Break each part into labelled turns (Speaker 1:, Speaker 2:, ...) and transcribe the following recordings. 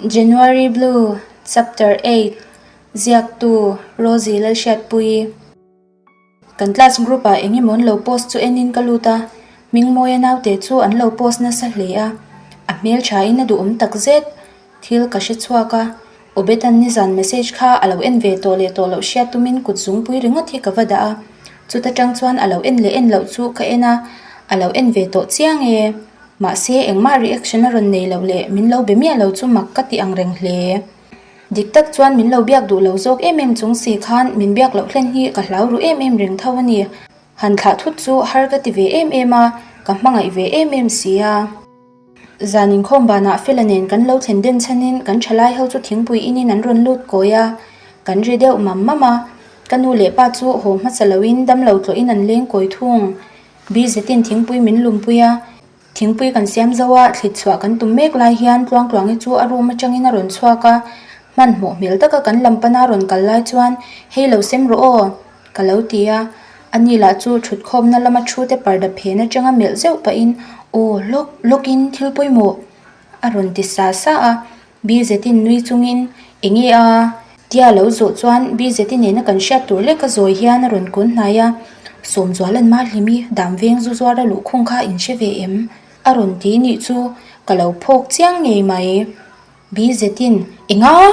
Speaker 1: January Blue, Chapter 8, Ziaktu, Rosie Lalhriatpuii. Kan class group ah eng emaw an lo post chu enin ka lut a, Hmingmawia naute chu an lo post nasa hle a, a hmeltha in a duhawm tak zet. Thil ka hre chhuak a, Obetan nizan message kha a lo en ve tawh leh tawh loh hriat tumin kut zungpui ringawt hi ka va dah a, chuta tang chuan a lo en leh en loh chu ka en a, a lo en ve tawh chiang e. Mahse engmah reaction a rawn nei loh leh min lo be miah lo chu mak ka ti ang reng hle. Dik tak chuan min lo biak duh lo zawk em em chung si khan min biak loh hlen hi ka hlau ru em em reng tho a ni. Han thlah thut chu har ka ti ve em em a, ka hmangaih ve em em si a. Zan inkhawm banah Fela nen kan lo thlen den chhanin kan thalai ho chu thingpui inin an rawn lut kawi a, kan ri deuh mam mam a. Ka nu leh pa chu haw hmasa loin damlo tlawhin an leng kawi thung. Bizetin thingpui min lumpui a, thingpui kan siam zo a, thlit chhuah kan tum mek lai hian Tluangtluangi chu a room atangin a rawn chhuak a, hmanhmawh hmel taka kan lam pana rawn kal lai chuan, Hei lo sem rawh aw! Ka lo ti a, ani lah chu thutkhawmna lama thu te parda phen atanga melh zeuh pahin, Aw, lawk, lawkin thil pawimawh! a rawn ti sa sa a, Bizetin nui chungin, Enge a? Tia lo zawh chuan Bizeti nena kan hriat tur leka zawi hian a rawn kun hnai a, Sawmzuala'n Mahlimi dam veng zu zuar a luhkhung kha in hre ve em? a rawn ti nih chu ka lo phawk chiang ngei mai. Bizetin, Enga?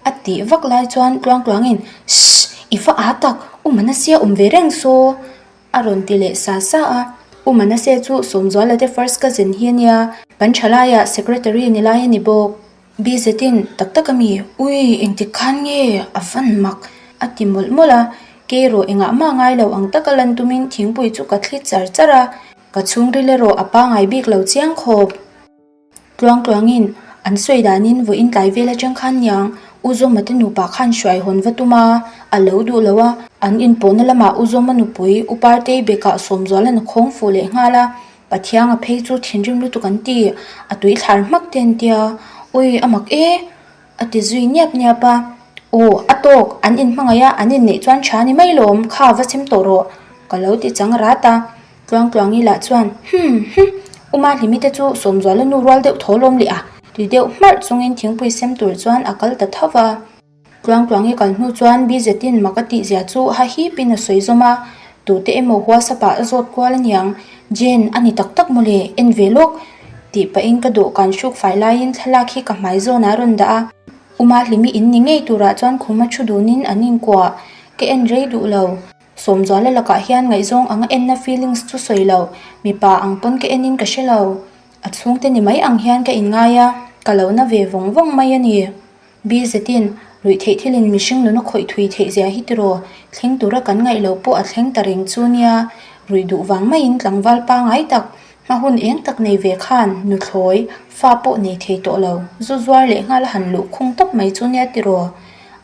Speaker 1: a tih vak lai chuan Tluangtluangin, Shh! I va â tak, u Manasia awm ve reng saw! A rawn ti leh sa sa a, U Manase chu Sawmzuala te first cousin hi a nia, kan thalaiah secretary ni lai a ni bawk. Bizetin, Tak tak a mi? Ui, engtik khan nge? A van mak! A ti mawlh mawlh a, kei erawh engah mah ngai lo ang taka lan tumin thingpui chu ka thli char char a, ka chhungril erawh a pangai bik lo chiang khawp. Tluang tluangin an sawi danin vawiin tlai vel atang khan niang U Zawma te nupa khan hruai hawn va tum a, a lo duh lo a, an inpawhna lamah U Zawma nupui U Partei bekah Sawmzuala'n a khawng fuh leh nghal a, Pathianga phei chu thinrim lutuk an ti, a tui thlar hmak te an tia, Ui a mak e! a ti zui niap niap a, Aw a tawk, an inhmangaih a, an inneih chuan tha ni mai lawm, kha va chhem tawh rawh, ka lo ti chang rat a. Tluangtluangi lah chuan, Hum, hum, U Mahlimi te chu Sawmzuala nu rual deuh tho lawm leh a, ti deuh hmarh chungin thingpui sem tur chuan a kal ta tho va. Tluangtluangi kal hnu chuan Bizetin mak a tihzia chu ha hipin a sawi zawm a, tute emaw WhatsApp ah a zawt kual aniang, Jane, a ni tak tak maw le, en ve lawk, tih pahin ka dawhkan hruk fai laiin thlalak hi ka hmai zawnah a rawn dah a. U Mahlimi in ni ngei turah chuan khum a thu dunin an inkuah, ka en rei duh lo. Sawmzuala lakah hian ngaihzawng anga enna feelings chu sawi lo, mipa ang pawn ka enin ka hre lo. A chhungte ni mai ang hian ka inngai a, ka lo na ve vawng vawng mai a ni. Bizetin, ruihtheih thilin mihring nuna khawih thui theih zia hi tiraw, thleng tura kan ngaih loh pawh a thleng ta reng chu nia, ruih duh vang maiin tlangval pangai tak, hma hun eng tak nei ve khan nuthlawi, fa pawh nei thei tawh lo, zu zuar leh nghal a han luh khung tawp mai chu nia tiraw,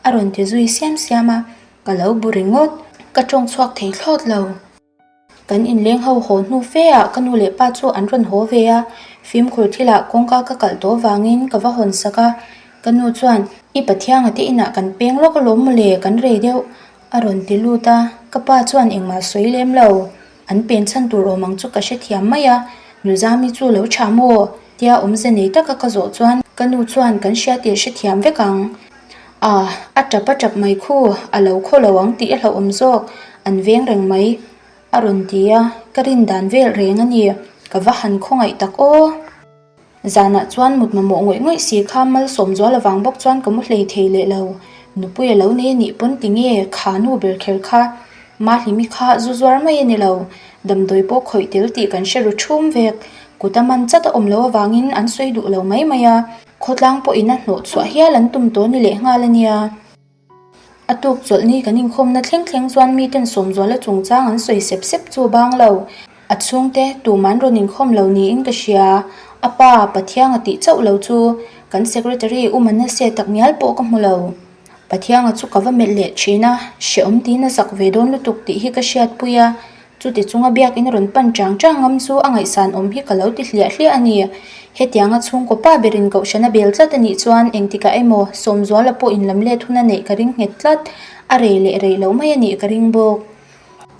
Speaker 1: a rawn ti zui siam siam a. Ka lo bu ringawt, ka tawng chhuak thei thlawt lo. Kan inleng ho haw hnu fe ah ka nu leh pa chu an rawn haw ve a, fimkhur thilah kawngka ka kalh tawh vangin ka va hawn sak a. Ka nu chuan, I Pathianga te inah kan peng lawk alawm mawle, kan rei deuh, a rawn ti lut a. Ka pa chuan engmah sawi lem lo. An pen chhan tur awm ang chu ka hrethiam mai a, Nuzami chu lo tha maw? tia awmze nei taka ka zawh chuan ka nu chuan kan hria tih hrethiam vek ang. A, a tap a tap mai khu, a lo khaw lo ang tih a hlauhawm zawk, an veng reng mai, a rawn ti a, ka rin dan vel reng a ni, ka va han khawngaih tak aw. Zanah chuan mut mamawh ngawih ngawih si kha malsawm zual avang bawk chuan ka mu hlei thei leh lo, nupui a lo nei a nih pawn ti nge kha nu ber kher kha, Mahlimi kha zu zuar mai a ni lo, damdawi pawh khawih tel tih kan hre ru thum vek, kut a man chat a awm loh avangin an sawi duh lo mai mai a. Khawtlang pawhin a hnawh chhuah hial an tum tawh ni leh nghal a nia. A tuk chawlhni kan inkhawmna thleng thleng chuan miten Sawmzuala chungchang an sawi sep sep chu bang lo. A chhungte tuman rawn inkhawm lo niin ka hria. A pa, Pathianga tih chauh lo chu kan Secretary U Manase tak ngial pawh ka hmu lo. Pathianga chu ka va melh leh thin a, hrehawm tiin a zak ve dawn lutuk tih hi ka hriatpui a. Chuti chunga biakin rawn pan chang chang ngam chu a ngaihsan awm hi ka lo ti hliah hliah a ni. Hetianga chhungkaw pa berin kohhran a bel tlat a nih chuan engtikah emaw Sawmzuala pawh inlam let hun a neih ka ring nghet tlat, a rei leh rei lo mai a nih ka ring bawk.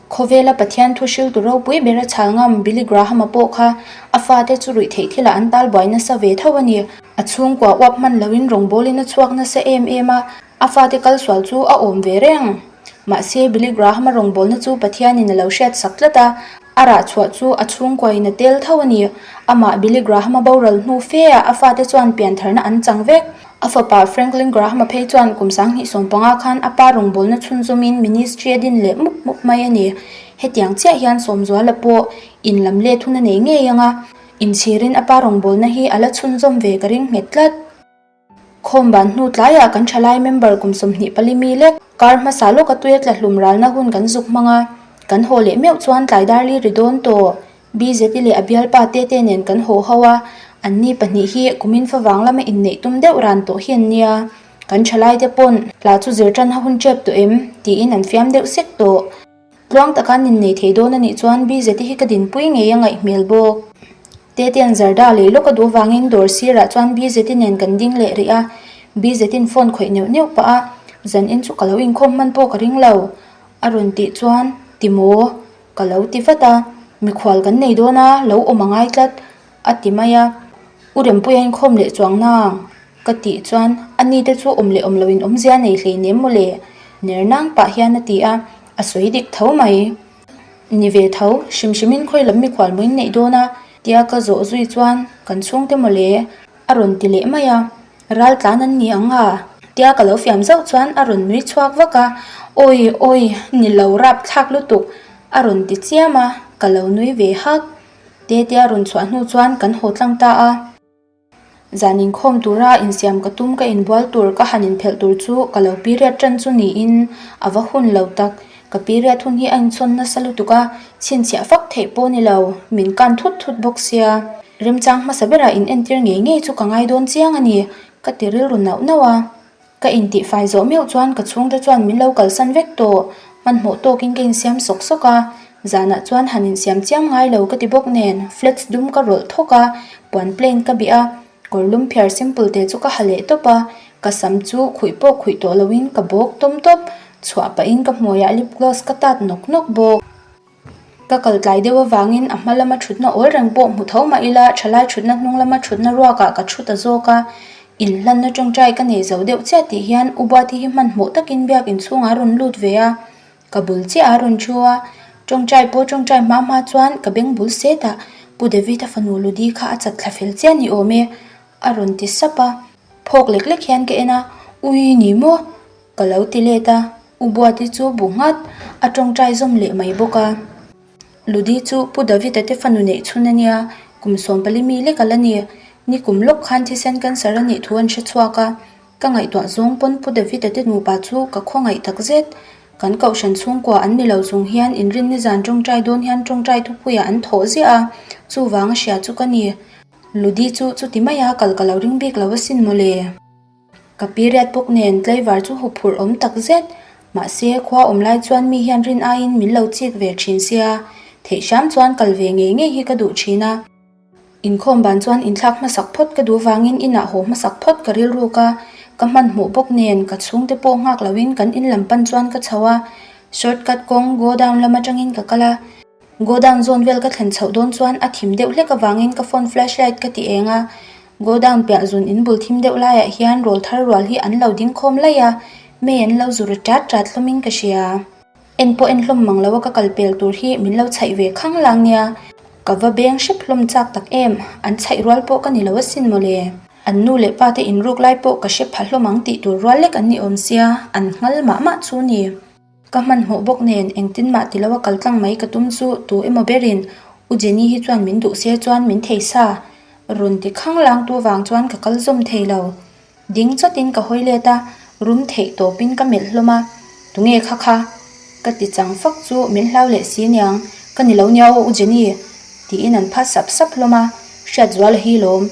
Speaker 1: Khawvela Pathian thu hriltu ropui bera chhal ngam Billy Graham-a pawh kha a fate chu ruih theih thilah an tal buai nasa ve tho a ni. A chhungkua uap hman loin rawngbawlin a chhuak nasa em em a, a fate kal sual chu a awm ve reng. Mahse, Billy Graham-a rawngbawlna chu Pathianin a lo hriat sak tlat a, a rah chhuah chu a chhungkuain a tel tho a ni. Amah Billy Graham-a boral hnu fe-ah a fate chuan piantharna an chang vek. A fapa Franklin Graham-a phei chuan kum 2015 khan a pa rawngbawlna chhunzawmin ministry a din leh mup mup mai a ni. Hetiang chiah hian Sawmzuala pawh in lam let hun a nei ngei ang a, inchhirin a pa rawngbawlna hi a la chhunzawm ve ka ring nghet tlat. Khawm ban hnu tlaiah kan thalai member kum 24 mi lek kar hmasa lawka tuia tla hlum ralna hun kan zuk hmang a, kan haw leh meuh chuan tlai dar li ri dawn tawh. BZI leh a bialpa Tete nen kan haw ho a, anni pahnih hi kumin favang lama inneih tum deuh ran tawh hi an nia. Kan thalaite pawn hla chu zir tan a hun tep tawh em? tiin an fiam deuh sek tawh. Tluang taka an innei thei dawn a nih chuan BZI hi ka dinpui ngei a ngaih hmel bawk. Tetea'n Zarda lei lawk a duh vangin dawr sirah chuan BZI nen kan ding leh rih a, BZI'n phone khawih neuh neuh pah a, Zanin chu ka lo inkhawm hman pawh ka ring lo a rawn tih chuan, Ti maw? Ka lo ti vat a, mikhual kan nei dawn a, lo awm a ngai tlat, a ti mai a. U Rempuia inkhawm leh chuang nang, ka tih chuan a ni te chu awm leh awm loin awmzia nei hleinem maw le, ner nang pah hian a ti a, a sawi dik tho mai. Ni ve tho, hrim hrimin khawi lam mikhual maw in neih dawn a, tia ka zawh zui chuan kan chhungte maw le, A rawn ti leh mai a, Ral tlan an ni ang a? Tia ka lo fiam zauh chuan a rawn nui chhuak vak a, Awi awi, ni lo rap thlak lutuk, a rawn ti chiam a, ka lo nui ve hak. Tete a rawn chhuah hnu chuan kan haw tlang ta a. Zan inkhawm tura insiam ka tum ka inbual tur ka han inphelh tur chu ka lo period tan chu niin a va hun lo tak. Ka period hun hi a inchhawn nasa lutuk a, chhinchhiah fak theih pawh ni lo, min kan thut thut bawk sia. Remchang hmasa berah in entir ngei ngei chu ka ngai dawn chiang a ni, ka ti rilru nauh nauh a. Ka intihfai zawh meuh chuan ka chhungte chuan min lo kalsan vek tawh, hmanhmawh tawkin ka insiam sawk sawk a. Zanah chuan han insiam chiam ngai lo ka ti bawk nen, flats dum ka rawlh thawk a, puan plain ka bih a. Kawr lum phiar simple te chu ka ha leh tawp a, ka sam chu khuih pawh khuih tawh loin ka bawk tawm tawp, chhuah pahin ka hmuaiah lip gloss ka tat nawk nawk bawk. Ka kal tlai deuh avangin a hma lama thutna awl reng pawh hmu tho mah ila thalai thutna hnung lama thutna ruakah ka thu ta zawk a, inhlanna tawngtai ka nei zo deuh chiah tih hian U Buati hi hmanhmawh takin biak inchhungah a rawn lut ve a. Ka bul chiah a rawn thu a, tawngtai pawh tawngtai hma hma chuan ka beng bul set a, Pu David a fanu Ludi kha a chat thla fel chiah ni awm e, a rawn ti sap a. Phawk lek lek hian ka en a, Ui ni maw? Ka lo ti let a, U Buati chu bu nghat, a tawngtai zawm leh mai bawk a. Ludi chu Pu David-a te fanu neih chhun a nia, kum 14 mi lek a la ni. Nikum lawk khan thisen cancer a nih thu an hre chhuak a, Ka ngaihtuah zawng pawn Pu David-a te nupa chu ka khawngaih tak zet. Kan kohhran chhungkua an ni lo chung hian inrin nizan tawngtai dawn hian tawngtai thupuiah an thawh ziah a, chuvang a hria chu ka ni. Ludi chu chuti maia kal ka lo ring bik lo asin mawle. Ka period bawk nen tlaivar chu huphurh awm tak zet. Mahse, khua awm lai chuan mi hian rin aiin min lo chik ve thin sia, theih hram chuan kal ve ngei ngei hi ka duh thin a. Inkhawm ban chuan inthlak hmasak phawt ka duh vangin inah haw hmasak phawt ka rilruk a, ka hmanhmawh bawk nen ka chhungte pawh nghak loin kan in lam pan chuan ka chho a, short cut kawng godown lam atangin ka kal a, godown zawn vel ka thlen chhoh dawn chuan a thim deuh hlek avangin ka phone flashlight ka ti eng a, godown piah zun in bul thim deuh laiah hian rawl thar rual hi an lo ding khawm laih a, mei an lo zu ri tat tat hlawmin ka hria. En pawh en hlawm mang lo a ka kal pel tur hi min lo chhaih ve khang lang nia. Ka va beng hrep hlawm chak tak em, an chhaih rual pawh ka ni lo asin mawle. An nu leh pa te inruk lai pawh ka hre pha hlawm ang tih tur rual lek an ni awm sia, an nghal mah mah chu ni. Ka hmanhmawh bawk nen engtin mah ti lo a kal tlang mai ka tum chu tu emaw berin U Jenny hi chuan min duh se chuan min thei sa. Rawn ti khang lang tu vang chuan ka kal zawm thei lo. Ding chawtin ka hawi let a, rum theih tawpin ka melh hlawm a, Tunge kha kha? Ka ti chang fak chu min hlau leh si niang, ka ni lo nia aw U Jenny? Tiin an phat sap sap hlawm a, Hriatzuala hi lawm.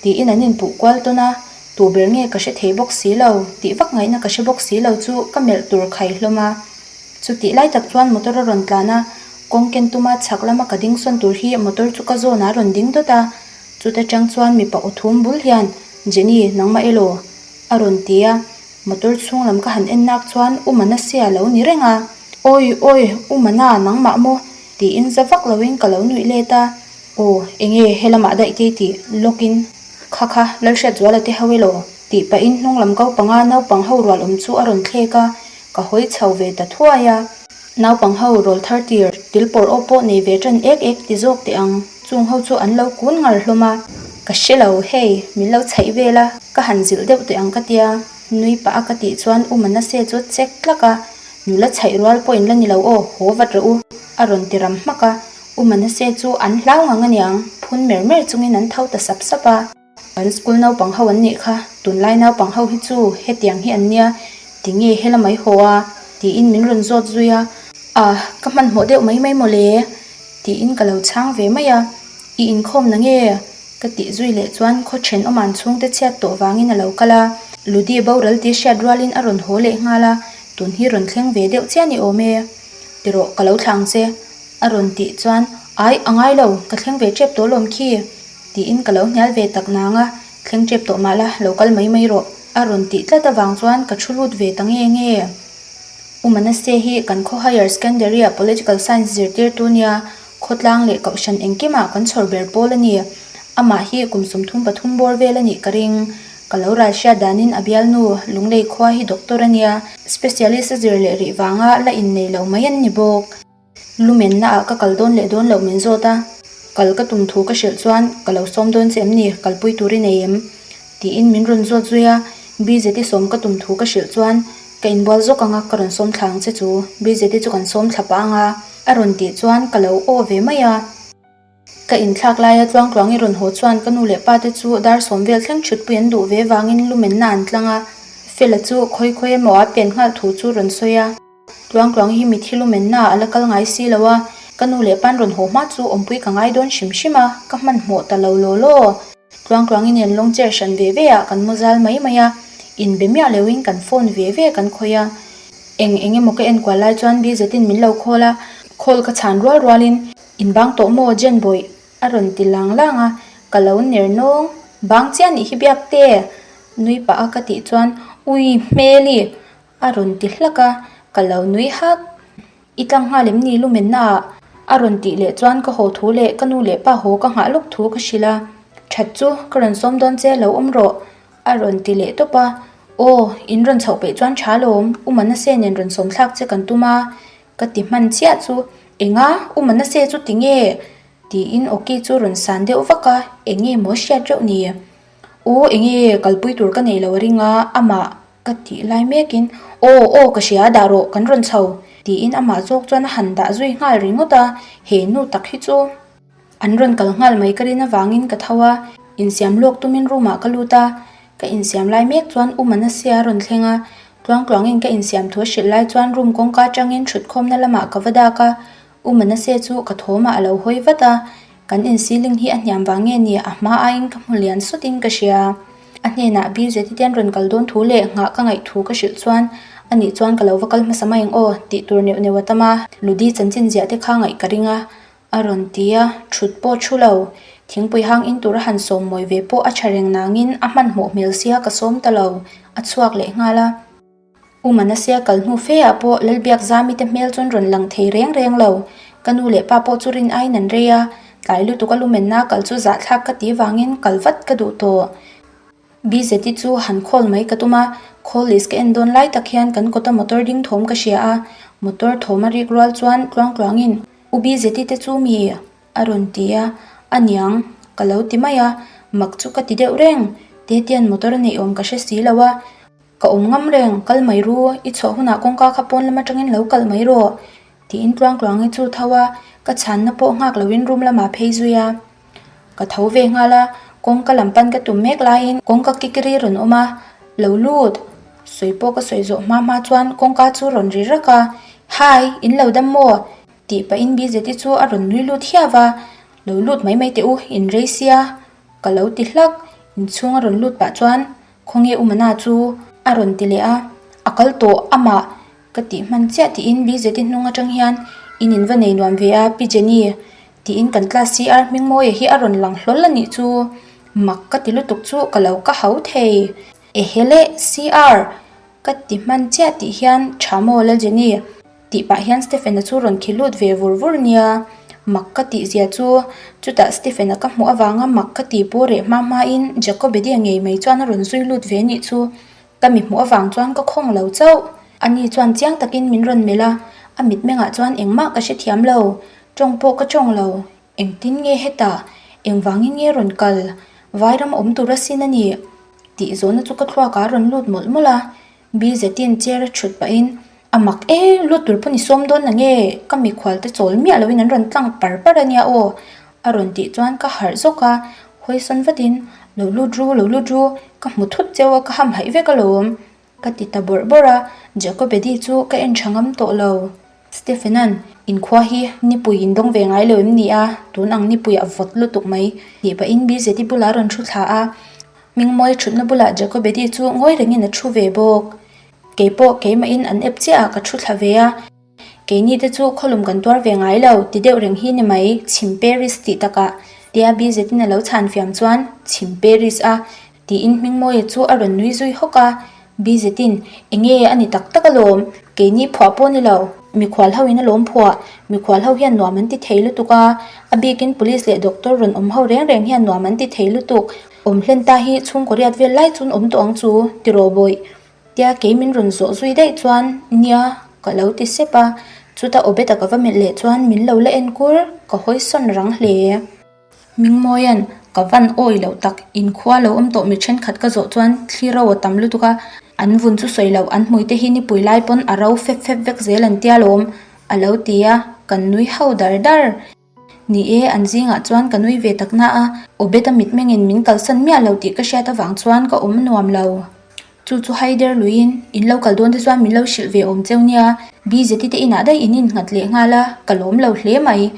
Speaker 1: Tiin an inpuh kual tawn a, tu ber nge ka hre thei bawk si lo, tih vak ngaihna ka hre bawk si lo chu ka melh tur khai hlawm a. Chutih lai tak chuan motor a rawn tlan a, kawng ken tuma chhak lama ka ding sawn tur hi motor chu ka zawnah a rawn ding dawt a, Chuta tang chuan mipa aw thum bul hian, Jenny, nangmah elaw? a rawn ti a. Motor chhung lam ka han en nak chuan U Manasya lo ni reng a. Awi, awi, U Mana, nangmah maw? tiin za vak loin ka lo nuih let a. Aw, enge helamah daih te tih lawkin. Kha kha, Lalhriatzuala te ho elaw? Tih pahin hnung lam ko panga naupang ho rual awm chu a rawn thlek a, ka hawi chho ve ta thuai a. Naupang ho rawl thar tir til pawr aw pawh nei ve ṭan ek ek ti zawk teh ang, chung ho chu an lo kun ngar hlawm a. Ka hre lo, hei, min lo chhaih vel a, ka han zilh deuh teh ang ka tia, nui pah a ka tih chuan U Manase chu chek tlak a, nula chhaih rual pawh in la ni lo aw, haw vat rawh u, a rawn ti ram hmak a. U Manase chu an hlau ngang aniang, phun mer mer chungin an tho ta sap sap a. Kan school naupang ho an nih kha, tunlai naupang ho hi chu hetiang hi an nia, tinge hela mai haw a? tiin min rawn zawt zui a. Ah, ka hmanhmawh deuh mai mai mawle, tiin ka lo chhang ve mai a. I inkhawm na nge? ka tih zui leh chuan khaw thenawm an chhungte chhiat tawh vangin a lo kal a. Ludi boral tih hriat rualin a rawn haw leh nghal a, tun hi rawn thleng ve deuh chiah ni awm e. Tirawh, ka lo thlang che, a rawn tih chuan, Ai, a ngai lo, ka thleng ve tep tawh lawm khi. Tiin ka lo hnial ve tak nang a, thleng tep tawh mah la, lo kal mai mai rawh, a rawn tih tlat avang chuan ka thu lut ve ta nge nge. U Manase hi kan khaw Higher Secondary-a Political Science zirtirtu nia, khawtlang leh kohhran engkimah kan chhawr ber pawl a ni. Amah hi kum 33 bawr vel a nih ka ring. Ka lo ral hriat danin a bialnu Lunglei khua hi doctor a nia, specialist a zir leh rih vanga la innei lo mai an ni bawk. Lumenna ah ka kal dawn leh dawn loh min zawt a, kal ka tum thu ka hrilh chuan ka lo sawm dawn che em ni, kalpui tur i nei em? tiin min rawn zawt zui a, Bzeti sawm ka tum thu ka hrilh chuan ka inbual zawk ang a, ka rawn sawm thla ang che chu, Bzeti chu kan sawm thla pah ang a, a rawn tih chuan ka lo aw ve mai a. Ka inthlak laia tluangtluang i rawn haw chuan ka nu leh pa te chu dar sawm vel thleng thutpui an duh ve vangin lumenna an tlang a, Fela chu khawi khawi emaw a pen nghal thu chu rawn sawi a. Tluangtluang hi mithi lumenna a la kal ngai si lo a, ka nu leh pa'n rawn haw hma chu awmpui ka ngai dawn hrim hrim a, ka hmanhmawh ta lo law law. Tluangtluangi nen lawng chair hran ve ve ah kan mu zal mai mai a, inbe miah loin kan phone ve ve kan khawih a. Eng eng emaw ka enkual lai chuan Bizetin min lo call a, call ka chhan rual rualin, In bang tawh maw Jen bawih? a rawn ti lang lang a, ka lo ner nawng. Bang chiah nih hi biak te! nui pah a ka tih chuan, Ui hmeli! A rawn ti hlak a, ka lo nui hak. I tlang nghal em ni lumenna ah? A rawn tih leh chuan ka haw thu leh ka nu leh pa haw ka nghah lawk thu ka hrilh a. That chu, ka rawn sawm dawn che lo awm rawh. A rawn ti leh tawp a. Aw, in rawn chhoh peih chuan tha lawm, U Manase nen rawn sawm thlak che kan tum a. Ka ti hman chiah chu, Enga, U Manase chu ti nge? Tiin Awki chu rawn san deuh vak a, eng nge maw hriat reuh ni? Aw, eng nge kalpui tur ka neih lo a ring a, amah. Ka tih lai mekin, Aw, aw, ka hria, dah rawh, kan rawn chho, tiin amah zawk chuan a han dah zui nghal ringawt a, he nu tak hi chu an rawn kal nghal mai ka rin avangin ka tho a, insiam lawk tumin room ah ka lut a, ka insiam lai mek chuan U Manase a rawn thleng a, tluangtluangin ka insiam thu a hrilh lai chuan room kawngka atangin thutkhawmna lamah ka va dak a, U Manase chu ka thawmah a lo hawi vat a, kan in ceiling hi a hniam vang nge ni a hma aiin ka hmu lian sawtin ka hria. A hnenah Bill Zeti te an rawn kal dawn thu leh nghah ka ngaih thu ka hrilh chuan ani chuan ka lo va kal hmasa mai ang aw tih tur neuh neuh a tam a, Ludi chanchin ziah te kha ngaih ka ring a, a rawn ti a, thut pawh thu lo. Thingpui hang in tur a han sawm mawi ve pawh a tha reng nangin a hmanhmawh hmel sia ka sawm ta lo, a chhuak leh nghal a. U Manasea kal hnu fe ah pawh Lalbiak Zami te hmel chuan rawn lang thei reng reng lo. Ka nu leh pa pawh chu rin aiin an rei a, tlai lutuk a lumenna kal chu zahthlak ka ti vangin kal vat ka duh tawh. BZI chu han call mai ka tum a, call list ka en dawn lai tak hian kan kawta motor ding thawm ka hria a, motor thawm a rik rual chuan tluangtluangin U BZI te chu mi? A rawn ti a, a niang, ka lo ti mai a, mak chu ka ti deuh reng, Tetian motor a neih awm ka hre si lo a, Ka awm ngam reng, kal mai ru, i chhuah hunah kawngka kha pawn lam atangin lo kalh mai rawh, tiin tluangtluangi chu tho a, ka chhanna pawh nghak loin room lamah phei zui a. Ka tho ve nghal a, kawngka lam pan ka tum mek laiin kawngka kikiri rawn awm a, lo lut, sawi pawh ka sawi zawh hma hma chuan kawngka chu rawn ri rak a, Hi, in lo dam maw? tih pahin Bizeti chu a rawn nui lut hiau a, Lo lut mai mai teh u, in rei sia, ka lo ti hlak, inchhung a rawn lut pah chuan Khawnge u Mana chu a rawn ti leh a, a kal tawh amah ka tih hman chiah tiin BZI hnung atang hian in in va nei nuam ve a Pi Jenny tiin kan class CR Hmingmawia hi a rawn lang hlawl a nih chu mak ka ti lutuk chu ka lo ka hau thei. Ehe le CR ka ti hman chiah tih hian tha maw Lal Jenny tih pah hian Stephen-a chu rawn khi lut ve vur vur nia. Mak ka tih zia chu chutah Stephen-a ka hmuh avanga mak ka tih pawh reh hma hmain Jacobedia ngei mai chuan a rawn zui lut ve anih chu. Ka mi hmuh avang chuan ka khawng lo chauh. Ani chuan chiang takin min rawn melh a, a mitmengah chuan engmah ka hrethiam lo. Tawng pawh ka tawng lo. Engtin nge hetah? Engvangin nge rawn kal? Vairam awm tur asin a ni tih zawhna chu ka thluakah a rawn lut mawlh mawlh a. Bizetin chair a thut pahin, A mak e, lut tur pawh ni sawm dawn na nge? Ka mikhual te chawl miah loin an rawn tlang par par a nia aw a rawn tih chuan ka harh zawk a, hawisawn vatin, Lo lut ru, lo lut ru, ka hmu thut cheu a, ka hamhaih vek alawm ka ti ta bawrh bawrh a, Jacobedi chu ka en tha ngam tawh lo. Stephena'n, Inkhua hi nipui in dawng ve ngai lo em ni a, tun ang nipui a vawt lutuk mai tih pahin Bizeti bulah a rawn thu thla a, Hmingmawi thutna bulah Jacobedi chu ngawi rengin a thu ve bawk. Kei pawh keimahin an ep chiah ah ka thu thla ve a, keini te chu khawlum kan tuar ve ngai lo ti deuh reng hi ni mai, chhim Paris tih takah tia Bizetin a lo chhan fiam chuan chhim Paris a tiin Hmingmawia chu a rawn nui zui hawk a, Bizetin enge a ni tak tak alawm, keini phuah pawh ni lo, mikhual ho in alawm phuah, mikhual ho hian nuam an ti thei lutuk a, a bikin police leh doctor rawn awm ho reng reng hian nuam an ti thei lutuk, awm hlen ta hi chhungkaw riat vel lai chun awm tawh ang chu, tiraw bawih. Tia kei min rawn zawh zui daih chuan, Nia, ka lo ti sep a. Chuta Obed-a ka va melh leh chuan min lo la en kur, ka hawi sawn rang hle. Mingmawia'n, Ka van awi loh tak, inkhua lo awm tawh mi thenkhat ka zawh chuan thli ro a tam lutuk a, an vun chu sawi loh, an hmui te hi nipui lai pawn a ro fep fep vek zel an tia lawm, a lo ti a, kan nui ho dar dar. Ni e, an zingah chuan ka nui ve tak na a, Obed-a mitmengin min kalsan miah lo tih ka hriat avang chuan ka awm nuam lo. Chu chu Haider luiin in lo kal dawn te chuan min lo hrilh ve awm cheu nia, Bizeti te inah daih in innghat leh nghal a, ka lawm lo hle mai.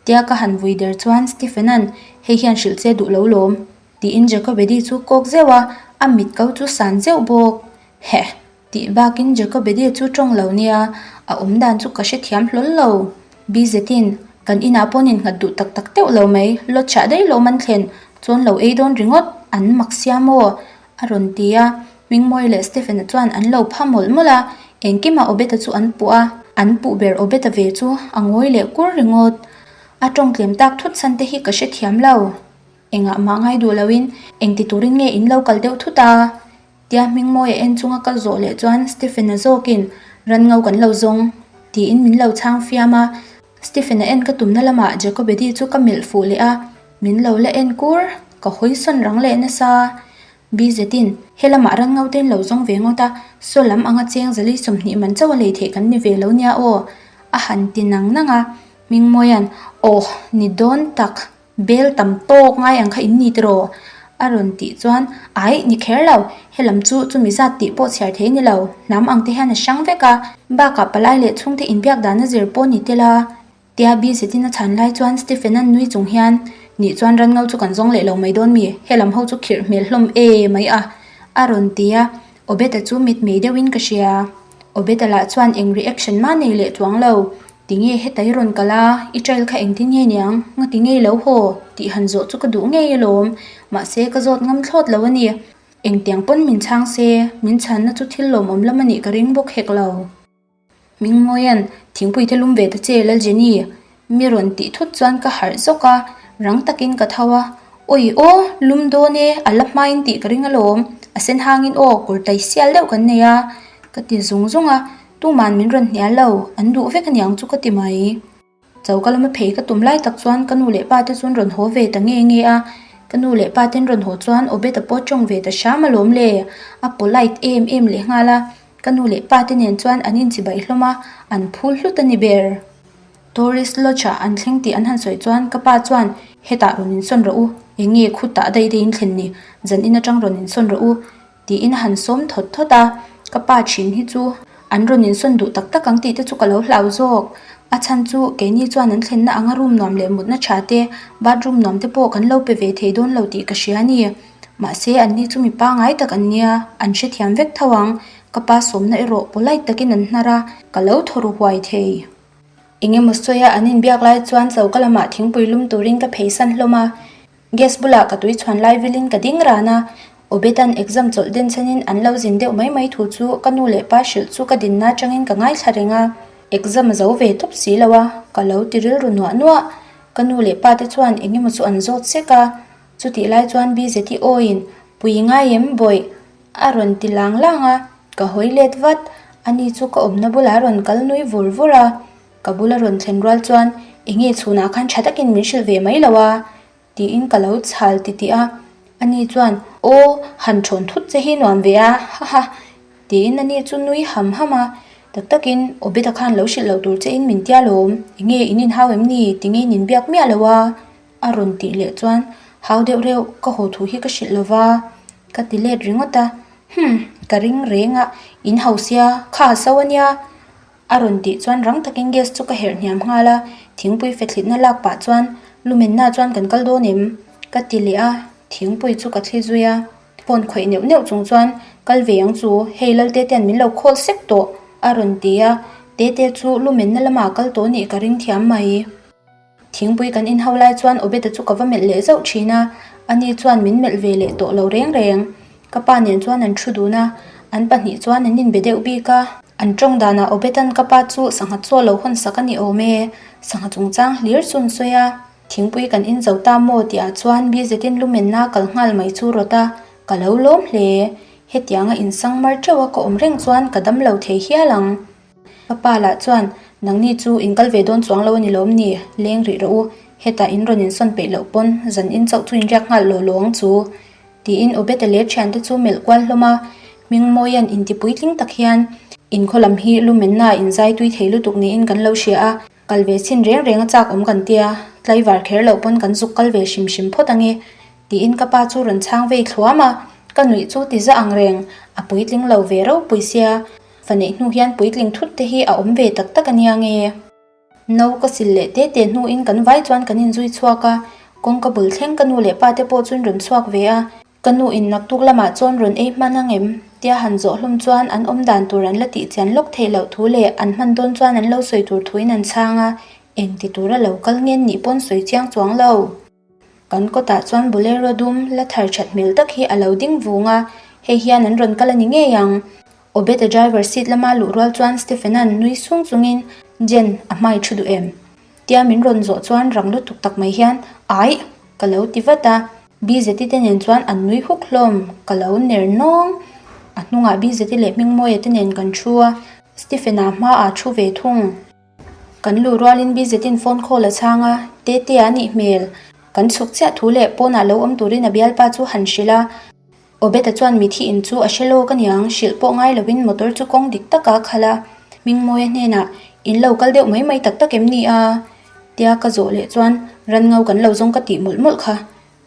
Speaker 1: Tia ka han vui der chuan Stephen-a'n hei hian hrilh che duh lo lawm, tiin Jacobedi chu kawk zeuh a, a mit ko chu san zeuh bawk. Heh! Tih bakin Jacobedi chu tawng lo nia, a awm dan chu ka hrethiam hlawl lo. Bizetin, Kan inah pawh nin nghat duh tak tak deuh lo mai, lawt chah daih lo man thlen, chuan lo ei dawn ringawt, an mak sia maw? a rawn ti a. Hmingmawia leh Stephen-a chuan an lo pha mawlh mawlh a, engkimah Obed-a chu an puh a, an puh ber Obed-a ve chu a ngawi leh kur ringawt. A tawng tlem tak thut chhan te hi ka hrethiam lo. Engah mah ngai duh loin, engti turin nge in lo kal deuh thut a? Tia Hmingmawia en chunga kal zawh leh chuan Stephen-a zawkin, Ran ngo kan lo zawng, tiin min lo chhang fiam a. Stephen-a en ka tumna lamah Jacobedi chu ka melh fuh leh a, min lo la en kur, ka hawi sawn rang leh nasa. Bizetin, He lamah ran ngo te in lo zawng ve ngawt a, saw lam anga cheng zali 20 man chauh a lei theih kan ni ve lo nia aw, a han ti nang nang a. Hmingmawia'n, Aw, ni dawn tak. Bel tam tawk ngai ang kha in ni tiraw? A rawn tih chuan, Aih, ni kher lo. Helam chu chumi zat tih pawh chhiar thei ni lo. Hnam ang te hian a hrang vek a. Bakah palai leh chhungte inbiak dana zir pawh ni tel a. Tia Bizetin a chhan lai chuan Stephen-a'n nui chung hian, Nih chuan ran ngo chu kan zawng leh lo mai dawn mi? Helam ho chu khirh hmel hlawm e mai a, a rawn ti a. Obed-a chu mitmei deuhin ka hria. Obed-a lah chuan eng reaction mah nei leh chuang lo. Tinge heta i rawn kal a, i trail kha engtin nge niang? Ngati nge i lo haw? tih han zawh chu ka duh ngei alawm. Mahse ka zawt ngam thlawt lo a ni. Engtiang pawn min chhang se, min chhanna chu thil lawmawm lam a nih ka ring bawk hek lo. Mingmawia'n, Thingpui te lum ve ta che Lal Jenny, mi rawn tih thut chuan ka harh zawk a, rang takin ka tho a. Awi aw, lum dawn e, a la hmain tih ka ring alawm. A sen hangin aw, kawr tai sial deuh kan nei a, ka ti zung zung a. Tuman min rawn hnial lo, an duh vek aniang chu ka ti mai. Choka lama phei ka tum lai tak chuan ka nu leh pa te chuan rawn haw ve ta nge nge a, ka nu leh pa ten rawn haw chuan Obed-a pawh tawng ve ta hram alawm le, a polite em em leh nghal a, ka nu leh pa te nen chuan an inchibaih hlawm a, an phul hlut a ni ber. Tourist Lodge ah an thleng tih an han sawi chuan ka pa chuan hetah rawn insawn rawh u, eng nge khutah daih daih in thlen ni, zan in atang rawn insawn rawh u, Tiin a han sawm thawt thawt a, ka pa thin hi chu an rawn insawn duh tak tak ang tih te chu ka lo hlau zawk. A chhan chu keini chuan an thlenna anga room nuam leh mutna tha te, bathroom nuam te pawh kan lo pe ve thei dawn lo tih ka hria a ni. Mahse anni chu mi pangngai tak an nia, an hrethiam vek tho ang. Ka pa sawmna erawh polite takin an hnar a, ka lo thaw ru huai thei. Eng emaw sawia an inbiak lai chuan choka lamah thingpui lum turin ka pheisan hlawm a. Gas bulah ka tui chhuan lai vilin ka ding ran a, Obedan exam chawlh den chhanin an lo zin deuh mai mai thu chu ka nu leh pa hrilh chu ka dinna atangin ka ngaithla reng a, exam a zo ve tawp si lo a, ka lo ti rilru nuah nuah. Ka nu leh pa te chuan eng emaw chu an zawt sek a, chutih lai chuan Bizeti awiin, Pui ngai em bawih? a rawn ti lang lang a, ka hawi let vat. Ani chu ka awmna bulah a rawn kal nui vur vur a, ka bula rawn thlen rual chuan, Enge chhunah khan tha takin min hrilh ve mai lo a? Tiin ka lo chhal titih a, ani chuan, Aw, han thawn thut che hi nuam ve a, haha, tiin ani chu nui ham ham a, tak takin Obeda khan lo hrilh loh tur chein min tia lawm, enge in inhau em ni, tinge in inbiak miah lo a? A rawn tih leh chuan, Hau deuh reuh, ka haw thu hi ka hrilh lo va, ka ti let ringawt a, Humm, ka ring reng a, in hau sia, kha a so a nia, A rawn tih chuan rang takin gas chu ka herh hniam nghal a, thingpui fethlitna lak pah chuan lumenna chuan kan kal dawn em? Ka ti leh a, thingpui chu ka thli zui a. Phone khawih neuh neuh chung chuan kal ve ang chu, hei Lalte te min lo call sek tawh a rawn ti a, Tete chu lumenna lamah kal tawh nih ka ring thiam mai. Thingpui kan inhau lai chuan Obeda chu ka va melh leh zauh thin a, ani chuan min melh ve leh tawh lo reng reng. Ka pa nen chuan an thu dun a, an pahnih chuan an inbe deuh bik a. An tawng danah Obedan ka pa chu sangha chaw lo hawn sak a ni awm e, sangha chungchang hlir chu an sawi a. Thingpui kan in zo ta maw tihah chuan bizetin lumenna kal nghal mai chu rawt a, ka lo lawm hle. Hetianga insang mar teuh a ka awm reng chuan ka dam lo thei hial ang. Ka pa lah chuan, Nangni chu in kal ve dawn chuang lo a ni lawm ni? Leng rih rawh u, hetah in rawn insawn peih loh pawn zan in chauh chu in riak nghal law law ang chu, tiin Obeta leh thiante chu melh kual hlawm a. Hmingmawia'n inti puitling tak hian, Inkhaw lam hi lumenna in zai tui thei lutuk niin kan lo hria a, kal ve chin reng reng a chak awm kan tia, tlaivar kher loh pawn kan zuk kal ve hrim hrim phawt ange, tiin ka pa chu rawn chhang vei thluam a, ka nuih chu ti za ang reng, a puitling lo ve ropui sia. Fa neih hnu hian puitling thut te hi a awm ve tak tak a nia nge? No ka sil leh te te hnuin kan vai chuan kan inzui chhuak a, kawngka bul thleng ka nu leh pa te pawh chuan rawn chhuak ve a, ka nu in naktuk lamah chuan rawn ei hman ang em? Tia han zawh hlawm chuan an awm dan tur an la tih chian lawk theih loh thu leh an hman dawn chuan an lo sawi tur thuin an chhang a, eng ti tura lo kal ngen nih pawn sawi chiang chuang lo. Kan kawtah chuan bolero dum la thar that hmel tak hi a lo ding vung a, hei hian an rawn kal a ni ngei ang. Obed-a driver seat lama luh rual chuan Stephen-a'n nui sung chungin, Jen, a hmai thu duh em? Tia min rawn zawh chuan rang lutuk tak mai hian, Aih! Ka lo ti vat a. Bizeti te nen chuan an nui huk hlawm, ka lo ner nawng. A hnungah Bizeti leh Hmingmawia te nen kan thu a, Stephen-a hmaah thu ve thung. Kan luh rualin Bizetin phone call a chhang a, Tete a nih hmel. Kan chhuk chiah thu leh pawnah lo awm turin a bialpa chu han hrilh a. Obeta chuan mithi in chu a hre lawk aniang, hrilh pawh ngai lovin motor chu kawng dik taka a khalh a. Hmingmawia hnenah, In lo kal deuh mai mai tak tak em ni a? Tia ka zawh leh chuan, Ran ngau kan lo zawng ka tih mawlh mawlh kha.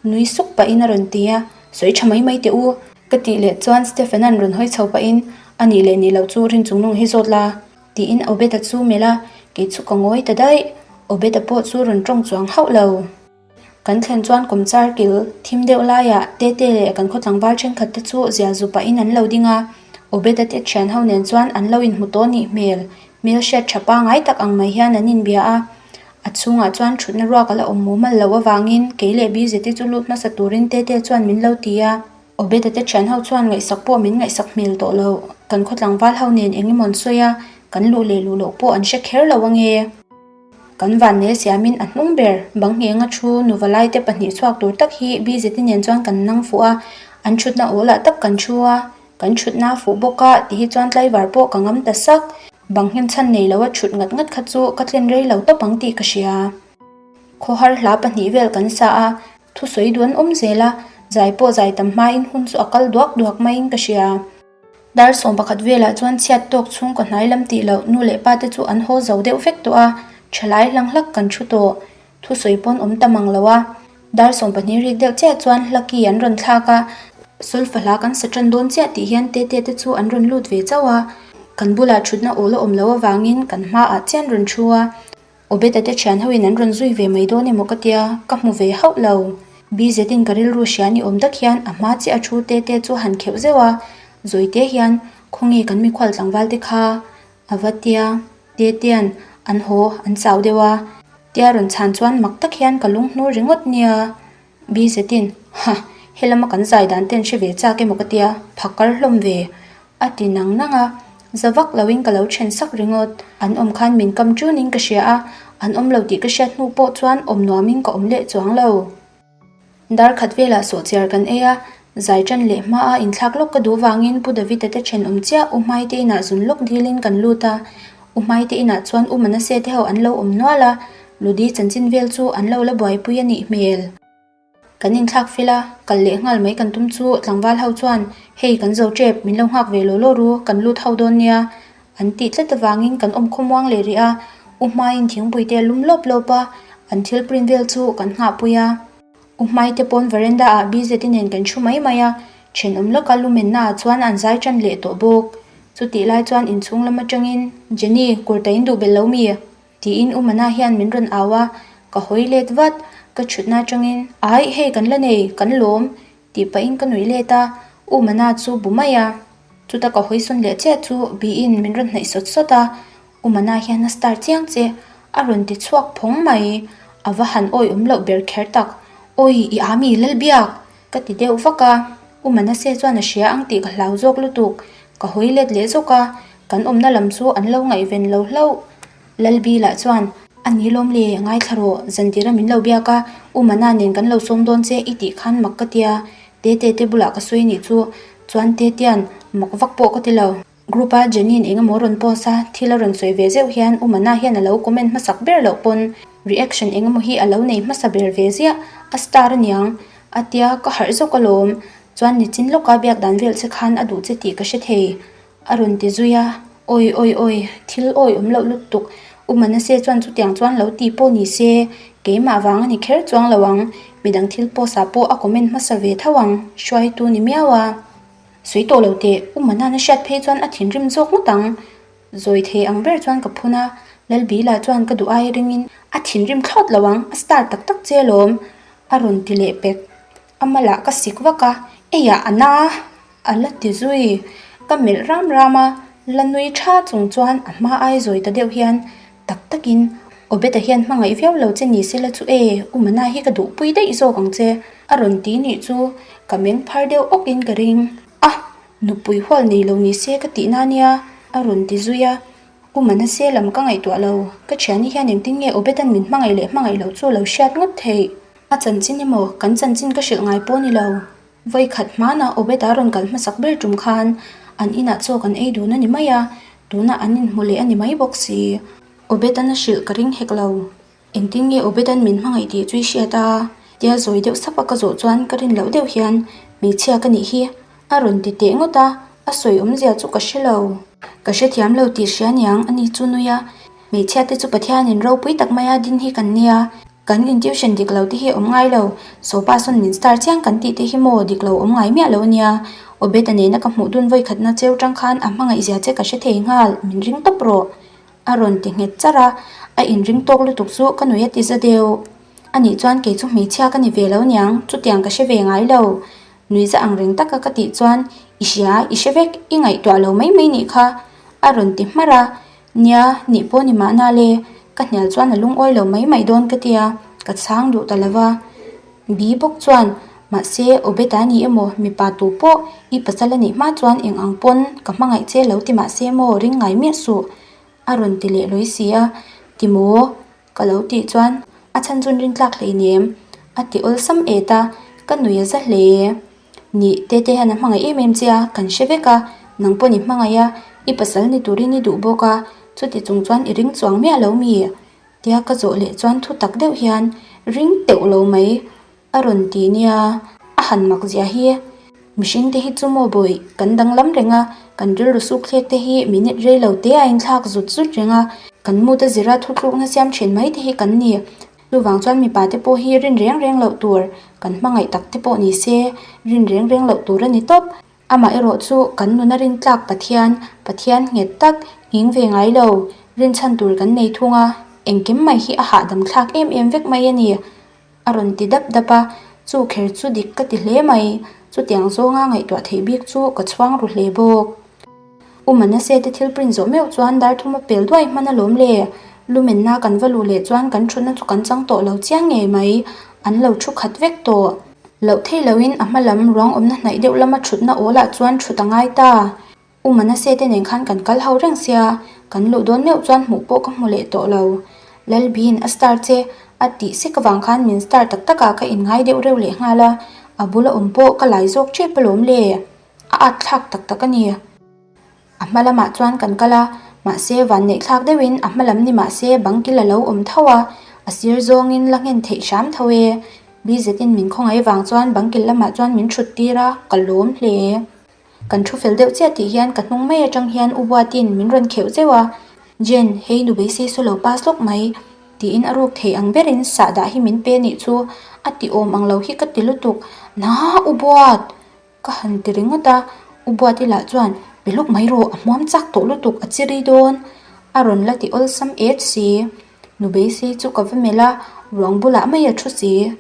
Speaker 1: Nui suk pahin a rawn ti a, Sawi tha mai mai teh u. Ka tih leh chuan Stephen-a'n rawn hawi chho pahin, A nih leh nih loh chu rinchungnung hi zawt la. Tiin Obed-a chu melh a, kei chu ka ngawi ta daih. Obed-a pawh chu rawn tawng chuang hauh lo. Kan thlen chuan kawmchar kil thim deuh laiah Tete leh kan khaw tlangval thenkhat te chu zial zu pahin an lo ding a. Obed-a te thian ho nen chuan an lo inhmu tawh nih hmel, hmel hriat tha pangai tak ang mai hian an inbia a. A chhungah chuan thutna ruak a la awm mumal loh avangin kei leh Bizeti chu lut hmasa turin Tete chuan min lo ti a. Obeda te thian ho chuan ngaihsak pawh min ngaihsak hmel tawh lo. Kan khaw tlangval ho nen eng emaw an sawi a, kan luh leh luh loh pawh an hre kher lo ange. Kan vannel siamin a hnung ber, bang nghenga thu nuva lai te pahnih chhuak tur tak hi Bizeti nen chuan kan nang fuh a, an thutna awl ah tak kan thu a, kan thutna fuh bawk a ti hi chuan tlaivar pawh ka ngam ta sak. Bang nghen chhan nei lo a thut ngat ngat kha chu ka tlen rei lo tawp ang tih ka hria. Khawhar hla pahnih vel kan sa a, Thusawi duh an awm zel a, zai pawh zai tam hmain hun chu a kal duak duak maiin ka hria. Dar 11 velah chuan chhiat tawk chhungkaw hnai lam tih loh nu leh pa te chu an haw zo deuh vek tawh a, thalai hlang hlak kan thu tawh. Thusawi pawn awm ta mang lo a. Dar 12 rik deuh chiah chuan hlaki an rawn thlak a, sulfa hla kan sa tan dawn chiah tih hian tete te chu an rawn lut ve chauh a, kan bulah thutna awl a awm loh avangin kan hmaah chian rawn thu a. Obed-a te thian hoin an rawn zui ve mai dawn emaw ka tia, ka hmu ve hauh lo. Bizetin ka rilru hria ni awm tak hian a hma chiah a thu te te chu han kheuh zeuh a, Zawite hian khawnge kan mikhual tlangval te kha a va tia, Tetea'n an haw an chau deuh a, tia rawn chhan chuan mak tak hian ka lung hnur ringawt nia. Bizetin, Ha, helama kan zai dan ten hre ve chak emaw ka tia, phakar hlawm ve, a ti nang nang a. Za vak loin ka lo then sak ringawt. An awm khan min kam ṭunin ka hria a, An awm lo tih ka hriat hnu pawh chuan awm nuamin ka awm leh chuang lo. Dar khat velah sawhchiar kan ei a, zai tan leh hmaa inthlak lawk ka duh vangin Pu Davida te thenawm chiah U Hmaite inah zun lawk dilin kan lut a. U Hmaite inah chuan U Manase te ho an lo awm nual a, Ludi chanchin vel chu an lo la buaipui a nih hmel. Kan inthlak fel a, kal leh nghal mai kan tum chu tlangval ho chuan hei kan zo tep, min lo nghak ve law law ru, kan lut ho dawn nia an tih tlat avangin kan awm khawmuang leh rih a, U Hmaiin thingpui te a lum lawp lawp a, an thil print vel chu kan nghahpui a. U Hmai te pawn veranda ah BZ nen kan thu mai mai a, thenawm lawka lumenna ah chuan an zai tan leh tawh bawk. Chutih lai chuan inchhung lam atangin, Jenny, kurta in duh belh lo mi? Tiin U Mana hian min rawn au a, ka hawi let vat, ka thutna atangin, Aih, hei kan la nei, kan lawm, tih pahin ka nuih let a, U Mana chu bu mai a. Chuta ka hawi sawn leh chiah chu Biin min rawn hnaih sawt sawt a, U Mana hian a star chiang che, a rawn ti chhuak phawng mai, a va han awi awm loh ber kher tak, Awi, i â mi Lalbiak! Ka ti deuh vak a, U Manase chuan a hria ang tih ka hlau zawk lutuk, ka hawi let leh zawk a, kan awmna lam chu an lo ngaihven lo hlauh. Lalbila chuan, A ni lawm le, ngaithla rawh, zantira min lo biak a, U Mana nen kan lo sawm dawn che i tih khan mak ka tia, Tete te bulah ka sawi nih chu, chuan Tetea'n mak vak pawh ka ti lo. Group a Jenny-in eng emaw rawn post a, thil a rawn sawi ve zeuh hian U Mana hian a lo comment hmasak ber loh pawn reaction eng emaw hi a lo nei hmasa ber ve ziah, a star aniang a tia ka harh zawk alawm, chuan nichin lawka biak dan vel che khan a duh che tih ka hre thei a rawn ti zui a, awi awi awi thil awi awm loh lutuk, U Manase chuan chutiang chuan lo ti pawh ni se keimah vang a ni kher chuang lo ang, midang thil post ah pawh a comment hmasa ve tho ang, hruaitu ni miau a. Sawi tawh lo teh, U Manan a hriat phei chuan a thinrim zawk ngawt ang. Zawi thei ang ber chuan ka phun a, Lalbila chuan ka duh ai ringin a thinrim thlawt lo ang, a star tak tak che alawm, a rawn ti leh pek. A malah ka sik vak a, Eiah a na! a la ti zui. Ka melh ram ram a, la nui tha chung chuan a hma ai zawi ta deuh hian tak takin Obeta hian hmangaih viau lo che ni sela chu e, U Mana hi ka duhpui daih zawk ang che, a rawn ti nih chu ka meng phar deuh awk in ka ring. A, nupui hual nei lo ni se ka tihna nia, a rawn ti zui a. U Mana se lam ka ngaihtuah lo, ka thiani hian engtin nge Obetan min hmangaih leh hmangaih loh chu lo hriat ngawt theih. A chanchin emaw, kan chanchin ka hrilh ngai pawh ni lo. Vawikhat hmanah Obeta rawn kal hmasak ber tum khan an inah chaw kan ei dun a ni mai a, tunah an inhmu leh a ni mai bawk si. Obetan a hrilh ka ring hek lo. Engtin nge Obetan min hmangaih tih chu i hriat a? Tia zawi deuh sap a ka zawh chuan ka rin loh deuh hian hmeichhia ka nih hi a rawn ti teh ngawt a, a sawi awmzia chu ka hre lo. Ka hrethiam lo tih hria niang a ni chu nui a, hmeichhia te chu Pathianin ropui tak maia din hi kan nia. Kan intuition dik lo te hi awm ngai lo, Sopa sawn min star chiang kan tih te hi maw dik lo awm ngai miah lo ania. Obeta nena ka hmuh dun vawikhatna cheu tang khan a hmangaih zia che ka hre thei nghal, min ring tawp rawh. A rawn ti nghet charh a, a inring tawk lutuk chu ka nuih a ti za deuh. Anih chuan kei chu hmeichhia ka ni ve lo niang, chutiang ka hre ve ngai lo. Nui za ang reng taka ka tih chuan, I hria, i hre vek, i ngaihtuah lo mai mai nih kha, a rawn ti hmarh a. Nia, nih pawh ni mahna le, ka hnial chuan a lungawi lo mai mai dawn ka tia, ka chhang duh ta lo va. Bi bawk chuan, Mahse, Obeta ni emaw, mipa tu pawh i pasal a nih hma chuan eng ang pawn ka hmangaih che lo ti mahse maw ring ngai miah suh, a rawn ti leh lawi si a. Ti maw? Ka lo tih chuan a chhan chun rintlak hleinem a ti awlsam et a, ka nui a za hle. Nih, Tete hian a hmangaih em em che a, kan hre vek a, nang pawn i hmangaih a, i pasal ni turin i duh bawk a, chuti chung chuan i ring chuang miah lo mi? Tia ka zawh leh chuan thu tak deuh hian ring teuh lo mai A rawn ti nia, a han mak zia hi. Mihring te hi chu maw bawih, kan danglam reng a, kan rilru suk thlek te hi minute rei lo te a inthlak zut zut reng a, kan mut a zira thuthlukna siam thin mai te hi kan ni. Chuvang chuan mipa te pawh hi rin reng reng loh tur, kan hmangaih tak te pawh ni se, rin reng reng loh tur a ni tawp. Amah erawh chu kan nuna rintlak Pathian, Pathian nghet tak, nghing ve ngai lo, rinchhan tur kan nei thung a, engkim mai hi a hahdam thlak em em vek mai a ni. A rawn ti dap dap a, chu kher chu dik ka ti hle mai, chutiang zawnga ngaihtuah theih bik chu ka chhuang ru hle bawk. U Manase te thil print zawh meuh chuan dar thum a pel duai hman alawm le, lumenna kan va luh leh chuan kan thutna chu kan chang tawh lo chiang ngei mai, an lo thu khat vek tawh. Loh theih loin a hma lam ruang awmna hnaih deuh lama thutna awlah chuan thut a ngai ta. U Manase te nen khan kan kal ho reng sia, kan luh dawn meuh chuan hmuh pawh ka hmu leh tawh lo. Lalbiin a star che a tih sek avang khan min star tak takah ka inngai deuh reuh leh nghal a, a bula awm pawh ka lai zawk tep alawm le, a at thlak tak tak a ni. A hma lamah chuan kan kal a, mahse vanneih thlak deuhin a hma lam ni mahse bang kil a lo awm tho a, a sir zawngin la nghen theih hram tho e. Bizetin min khawngaih vang chuan bang kil lamah chuan min thut tir a, ka lawm hle. Kan thu fel deuh chiah tih hian ka hnung mai atang hian u Buatin min rawn kheuh zeuh a, Jen, hei nu beisei saw lo pass lawk mai, tiin a ruk thei ang berin sahdah hi min pe nih chu a ti awm ang lo hi ka ti lutuk, Naa u Buat! Ka han ti ringawt a, u Buati lah chuan pe lawk mai rawh, a hmuam chak tawh lutuk, a chi ri dawn, a rawn la ti awlsam et si. Nu beisei chu ka va melh a, ruang bulah mai a thu si.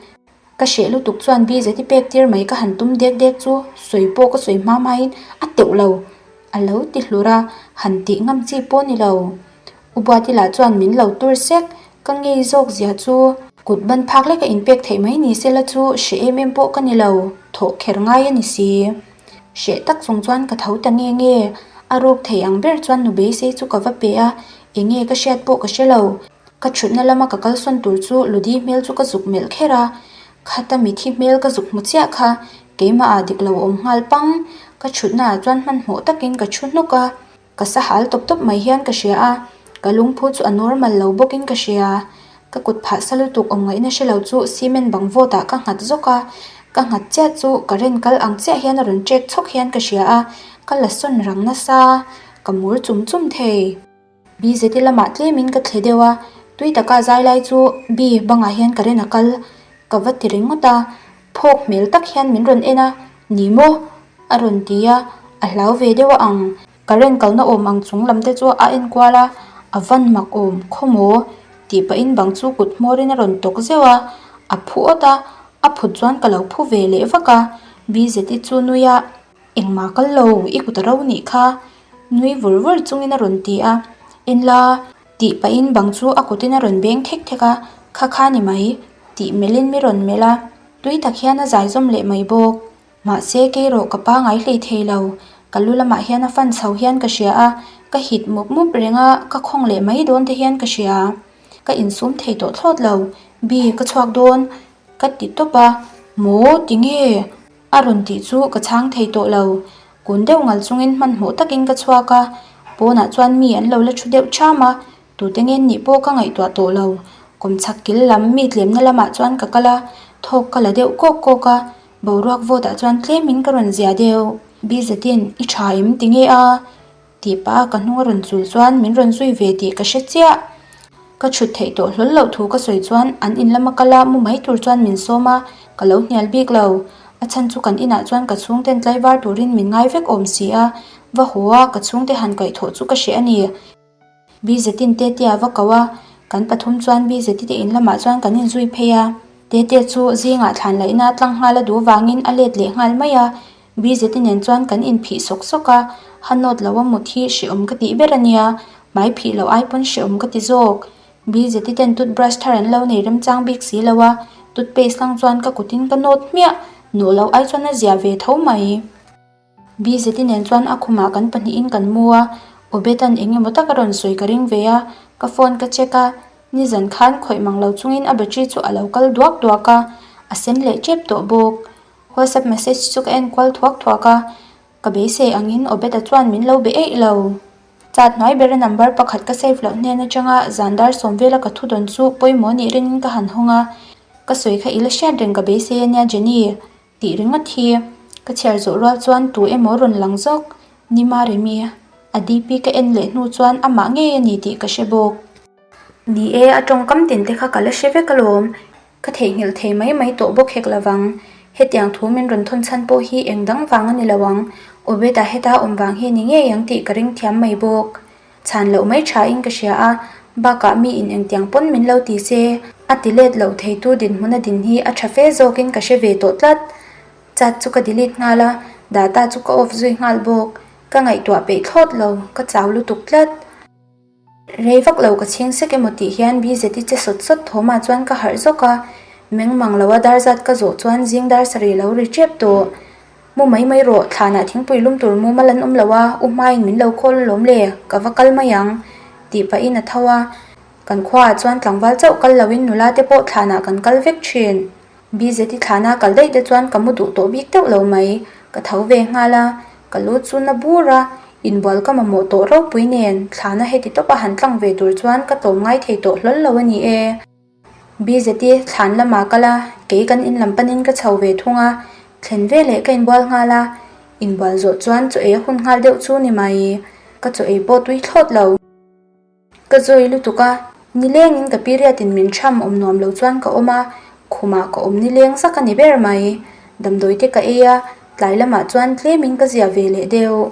Speaker 1: Ka hreh lutuk chuan BZI pek tir mai ka han tum dek dek chu sawi pawh ka sawi hma hmain a teuh lo a lo ti hlur a, han tih ngam chi pawh ni lo. U Buati lah chuan min lo tur sek, ka ngei zawk zia chu kut ban phak leka inpek theih mai ni sela chu hreh em em pawh ka ni lo, thawh kher ngai a ni si. Hreh tak chung chuan ka tho ta nge nge, a ruk thei ang ber chuan nu beisei chu ka va pe a, enge ka hriat pawh ka hre lo. Ka thutna lama ka kalsawn tur chu Ludi hmel chu ka zuk melh kher a, khata mithi hmel ka zuk hmu chiah kha keimah ah dik lo awm nghal pang. Ka thutna ah chuan hmanhmawh takin ka thu hnawk a, ka sahal tawp tawp mai hian ka hria a, ka lungphu chu a normal lo bawkin ka hria. Ka kut phah sa lutuk awm ngaihna hre lo chu cement bang vawt ah ka nghat zawk a, ka nghat chiah chu current kal ang chiah hian a rawn ṭek chhawk hian ka hria a, ka la sawn rang nasa, ka mur chum chum thei. BZI lamah tlemin ka thle deuh a, tui taka zai lai chu B bangah hian current a kal ka va ti ringawt a, phawk hmel tak hian min rawn en a, Ni maw? a rawn ti a, a hlau ve deuh a ang, current kalna awm ang chung lam te chu a en kual a, a van mak awm khaw maw? tih pahin bang chu kut hmawrin a rawn tawk zeuh a, a phu awt a, a phut chuan ka lo phu ve leh vak a, BZI chu nui a. Engmah kal lo, i kut a ro nih kha, nui vur vur chungin a rawn ti a. En la, tih pahin bang chu a kutin a rawn beng thek thek a, kha kha ni mai, tih melhin mi rawn melh a, tui tak hian a zai zawm leh mai bawk. Mahse, kei rawh ka pangai hlei thei lo, ka lu lamah hian a fan chho hian ka hria a, ka hit mup mup reng a, ka khawng leh mai dawn te hian ka hria. Ka insum thei tawh thlawt lo, Bi, ka chhuak dawn, ka ti tawp a, Maw, tinge? A rawn tih chu ka chhang thei tawh lo. Kun deuh ngal chungin hmanhmawh takin ka chhuak a, pawnah chuan mi an lo la thu deuh ṭham a, tute ngen nih pawh ka ngaihtuah tawh lo. Kawmchhak kil lam mi tlemna lamah chuan ka kal a, thawk ka la deuh kawk kawk a, boruak vawtah chuan tlemin ka rawn zia deuh. Bizetin, I ṭha em ti nge a? Tih pah a ka hnung a rawn chul chuan min rawn zui ve tih ka hre chiah. Ka chhut theih tawh hlawl loh thu ka sawi chuan an in lama kal a mu mai tur chuan min sawm a, ka lo hnial bik lo. A chhan chu kan inah chuan ka chhungten tlaivar turin min ngai vek awm si a, va haw a ka chhungte han kaihthawh chu ka hreh a ni. Bizetin Tete a va ko a, kan pathum chuan Bizeti te in lamah chuan kan inzui phei a. Tete chu zingah thlan laihna tlang nghal a duh vangin a let leh nghal mai a, Bizeti nen chuan kan inphih sawk sawk a, ha nawt lo a mut hi hrehawm ka tih ber a nia, hmai phih loh ai pawn hrehawm ka ti zawk. Bizeti ten toothbrush thar an lo nei remchang bik si lo a, toothpaste hlang chuan ka kutin ka nawt hmiah, nawh loh ai chuan a zia ve tho mai. Bizeti nen chuan a khumah kan pahnihin kan mu a, Obetan eng emaw tak a rawn sawi ka ring ve a, ka phone ka check a, nizan khan khawih mang lo chungin a battery chu a lo kal duak duak a, a sen leh tep tawh bawk. WhatsApp message chu ka en kual thuak thuak a, ka beisei angin Obeda chuan min lo be eih lo. Chat hnuai bera number pakhat ka save loh hnen atanga zan dar sawm vela ka thu dawn chu pawimawh nih ringin ka han hawng a, ka sawi kha i la hriat reng ka beisei ania Jenny tih ringawt hi ka chhiar zawh rual chuan tu emaw rawn lang zawk ni Maremi a DP ka en leh hnu chuan amah ngei a ni tih ka hre bawk. Ni e, a tawngkam tin te kha ka la hre vek alawm. Ka theihnghilh thei mai mai tawh bawk hek lovang. Hetiang thu min rawn thawn chhan pawh hi eng dang vang a ni lo ang. Obed-a heta awm vang hi ni ngei ang tih ka ring thiam mai bawk. Chhan loh mai tha in ka hria a, bakah mi in engtiang pawn min lo ti se, a ti let loh theitu dinhmun a din hi a tha fe zawkin ka hre ve tawh tlat. Chat chu ka delete nghal a, data chu ka off zui nghal bawk. Ka ngaihtuah peih thlawt lo, ka chau lutuk tlat. Rei vak lo ka chhing sek emaw tih hian BZI che sawt sawt thawmah chuan ka harh zawk a, meng mang lo a dar zat ka zawh chuan zing dar sarih lo ri tep tawh. Mu mai mai rawh, thlanah thingpui lum tur mumal an awm lo a, u hmain min lo call alawm le, ka va kal mai ang, tih pahin a tho a. Kan khuaah chuan tlangval chauh kal loin nula te pawh thlanah kan kal vek thin. BZI thlana kal daih te chuan ka mu duh tawh bik deuh lo mai. Ka tho ve nghal a, ka lu chu na bur a, inbual ka mamawh tawh ropui nen thlana heti tawpa han tlang ve tur chuan ka tlawm ngai thei tawh hlawl lo a ni e. BZI thlan lamah kal a, kei kan in lam panin ka chho ve thung a, thlen veleh ka inbual nghal a, inbual zawh chuan chaw ei a hun nghal deuh chu ni mai. Ka chaw ei pawh tui thlawt lo. Ka zawi lutuk a, nilengin ka period in min tham awm nuam lo chuan ka awm a, khumah ka awm nileng zak a ni ber mai. Damdawi te ka ei a, tlai lamah chuan tlemin ka ziah ve leh deuh.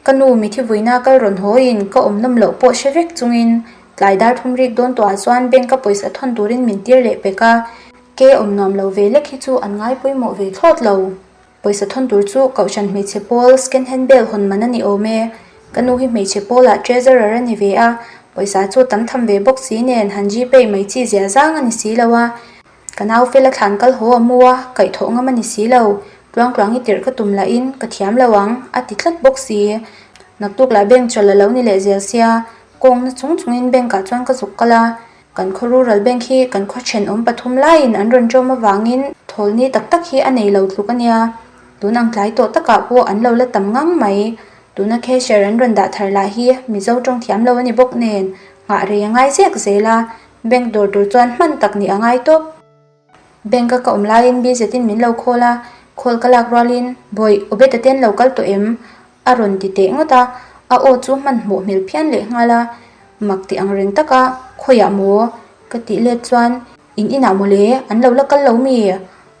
Speaker 1: Ka nu mithi vuina kal rawn hawiin ka awm nawm loh pawh hre vek chungin tlai dar thum rik dawn tawhah chuan bank a pawisa thawn turin min tir leh pek a, ke awm nuam lo ve lek hi chu an ngai pawimawh ve thlawt lo. Pawisa thawn tur chu Kohhran hmeichhe pawl scan hand bell hawn man a ni awm e. Ka nu hi hmeichhe pawlah treasurer a ni ve a, pawisa chu tam tham ve bawk si nen han gpay mai chi zia zang a ni si lo a. Ka nau fela thlan kal haw a mu a, kaihthawh ngam a ni si lo. Tluangtluang i tirh ka tum lahin ka thiam lo ang, a ti tlat bawk si. Naktuk lah bank chawlh a lo ni leh zel sia, kawngna chung chungin bank ah chuan ka zuk kal a. Kan khaw rural bank hi kan khaw thenawm pathum laiin an rawn ṭawm avangin thawlni tak tak hi a nei lo tluk a nia. Tun ang tlai tawh takah pawh an lo la tam ngang mai. Tuna cashier an rawn dah thar lah hi Mizo ṭawng thiam lo a ni bawk nen nghah rei a ngai zek zel a, bank dawr tur chuan hman tak nih a ngai tawp. Bank a ka awm laiin busy zetin min lo call a, call ka lak rualin, Bawih, Obeta te an lo kal tawh em? a rawn ti teh ngawt a, a aw chu hmanhmawh hmel phian leh nghal a, mak ti ang reng taka, Khawiah maw? ka tih let chuan, In inah maw le? An lo la kal lo mi?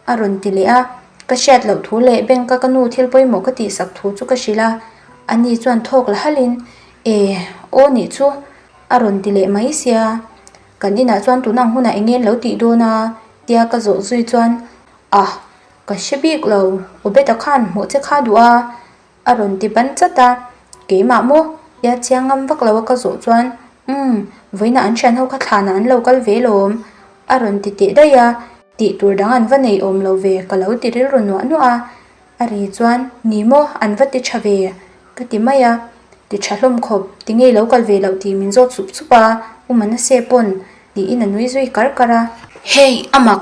Speaker 1: a rawn ti leh a, ka hriat loh thu leh bank a ka nu thil pawimawh ka tihsak thu chu ka hrilh a, ani chuan thawk la halhin, E, aw nih chu a rawn ti leh mai sia. Kan inah chuan tun ang hunah eng nge an lo tih dawn a? tia ka zawh zui chuan Ah, ka hre bik lo, Obeta khan hmuh che kha duh a, a rawn ti ban chat a, Keimah maw? tia chiang ngam vak lo a ka zawh chuan Umm, vawiinah an thian ho kha thlanah an lo kal ve lawm, a rawn ti teh daih a, tih tur dang an va nei awm lo ve ka lo ti rilru nuah nuah a. A ri chuan, Ni maw, an va ti tha ve, ka ti mai a. Ti tha hlawm khawp, ti ngei lo kal ve loh tih min zawt sup sup a, U Manase pawn, tiin a nui zui kar kar a. Hei, a mak,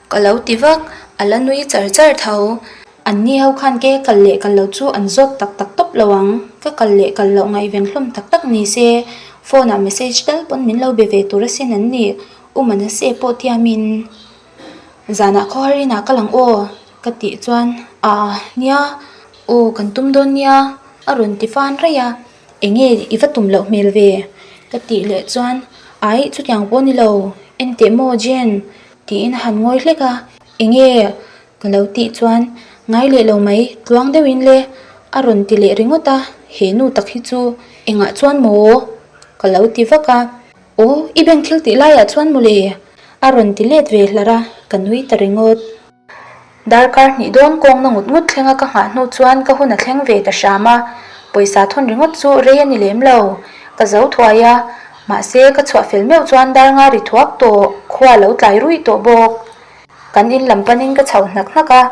Speaker 1: ka lo ti vak, a la nui char char tho. An ni ho khan ke kal leh kal lo chu an zawt tak tak tawp lo ang, ka kal leh kal loh ngaihven hlawm tak tak ni se, phone ah message tal pawn min lo be ve tur asin an ni, U Manase pawh tiamin. Zanah khawhar inah ka lang aw ka tih chuan ah nia aw kan tum dawn nia a rawn ti fan raih a eng nge i va tum loh hmel ve ka tih leh chuan aih chutiang pawh a ni lo enteh maw Jen tiin a han ngawi hlek a eng nge ka lo tih chuan ngai leh lo mai tluang deuhin le a rawn ti leh ringawt a he nu tak hi chu engah chuan maw ka lo ti vak a. Aw, i bank thil tih laiah chuan mawle, a rawn ti let ve hlar a, ka nui ta ringawt. Darkar hnih dawn kawngna ngut ngut thlenga ka nghah hnu chuan ka hun a thleng ve ta hram a, pawisa thawn ringawt chu rei a ni lem lo. Ka zo thuai a, mahse ka chhuah fel meuh chuan dar nga ri thuak tawh, khua lo tlai ruih tawh bawk. Kan in lam panin ka chhoh hnak hnak a,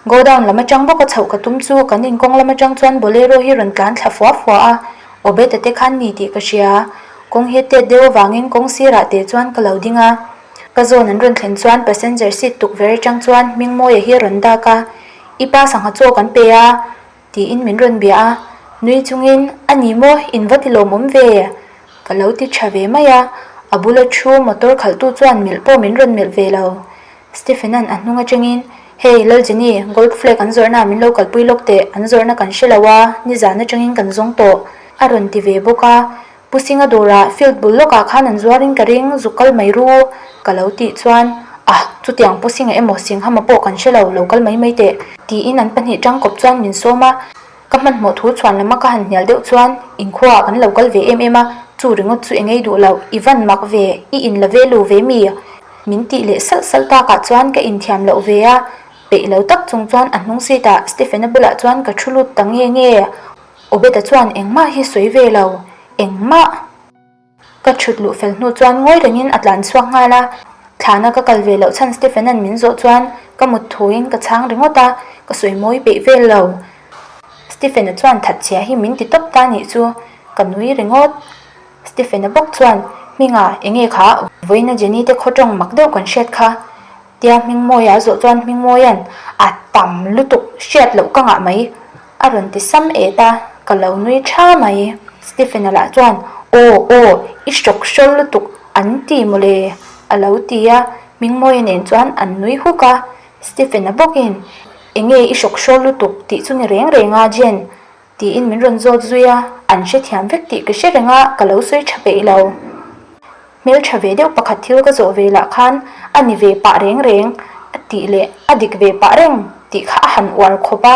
Speaker 1: godown lam atang bawka chhoh ka tum chu kan in kawng lam atang chuan bolero hi rawn tlan thla fua fua a, Obeta te khan ni tih ka hria. Kawng hi tet deuh avangin kawng sirah teh chuan ka lo ding a, ka zawn an rawn thlen chuan passenger seat tukverh atang chuan Hmingmawia hi a rawn dak a, I pa sangha chaw kan pe a, Tiin min rawn bia a, nui chungin, A ni maw, in va ti lawmawm ve? Ka lo ti tha ve mai a, a bula thu motor khalhtu chuan melh pawh min rawn melh ve lo. Stephen-a'n a hnung atangin, Hey, Lal Jenny, Gold Flake an zawrhna ah min lo kalpui lawk teh, an zawrhna kan hre lo a, nizan atangin kan zawng tawh, a rawn ti ve bawk a. Pu Singa dawrah field bul lawkah khan an zuarin ka ring, zuk kal mai ru, ka lo tih chuan, Ah, chutiang Pu Singa emaw Singhama pawh kan hre lo, lo kal mai mai teh, tiin an pahnih tangkawp chuan min sawm a. Ka hmanhmawh thu chhuan lama ka han hnial deuh chuan, Inkhuaah kan lo kal ve em em a, chu ringawt chu engei duh loh, i van mak ve, i in la ve lu ve mi? Min tih leh salh salh takah chuan ka inthiam loh ve a, peih lo tak chung chuan a hnung seat ah Stephen-a bulah chuan ka thu lut ta nge nge. Obeda chuan engmah hi sawi ve lo, engmah. Ka thut luh fel hnu chuan ngawi rengin a tlan chhuak nghal a, thlana ka kal ve loh chhan Stephen-a'n min zawh chuan ka mut thuin ka chhang ringawt a, ka sawi mawi peih vel lo. Stephen-a chuan thatchhia hi min ti tawp ta nih chu, ka nui ringawt. Stephen-a bawk chuan. Hminga, enge kha? Vawiina Jenny te khaw tawng mak deuh kan hriat kha. Tia Hmingmawia a zawh chuan Hmingmawia'n, A tam lutuk, hriat loh ka ngah mai. A rawn ti sam et a, ka lo nui tha mai. Stephen-a lah chuan, Aw, aw, i hrawk hrawl lutuk an ti mawle, a lo ti a, Hmingmawia nen chuan an nui huk a. Stephen-a bawkin, Enge i hrawk hrawl lutuk tih chu ni reng reng a, Jen? Tiin min rawn zawt zui a, an hrethiam vek tih ka hre reng a, ka lo sawi tha peih lo. Hmeltha ve deuh pakhat thil ka zawh ve lah khan a ni ve pah reng reng a tih leh a dik ve pah reng tih kha a han uar khawp a,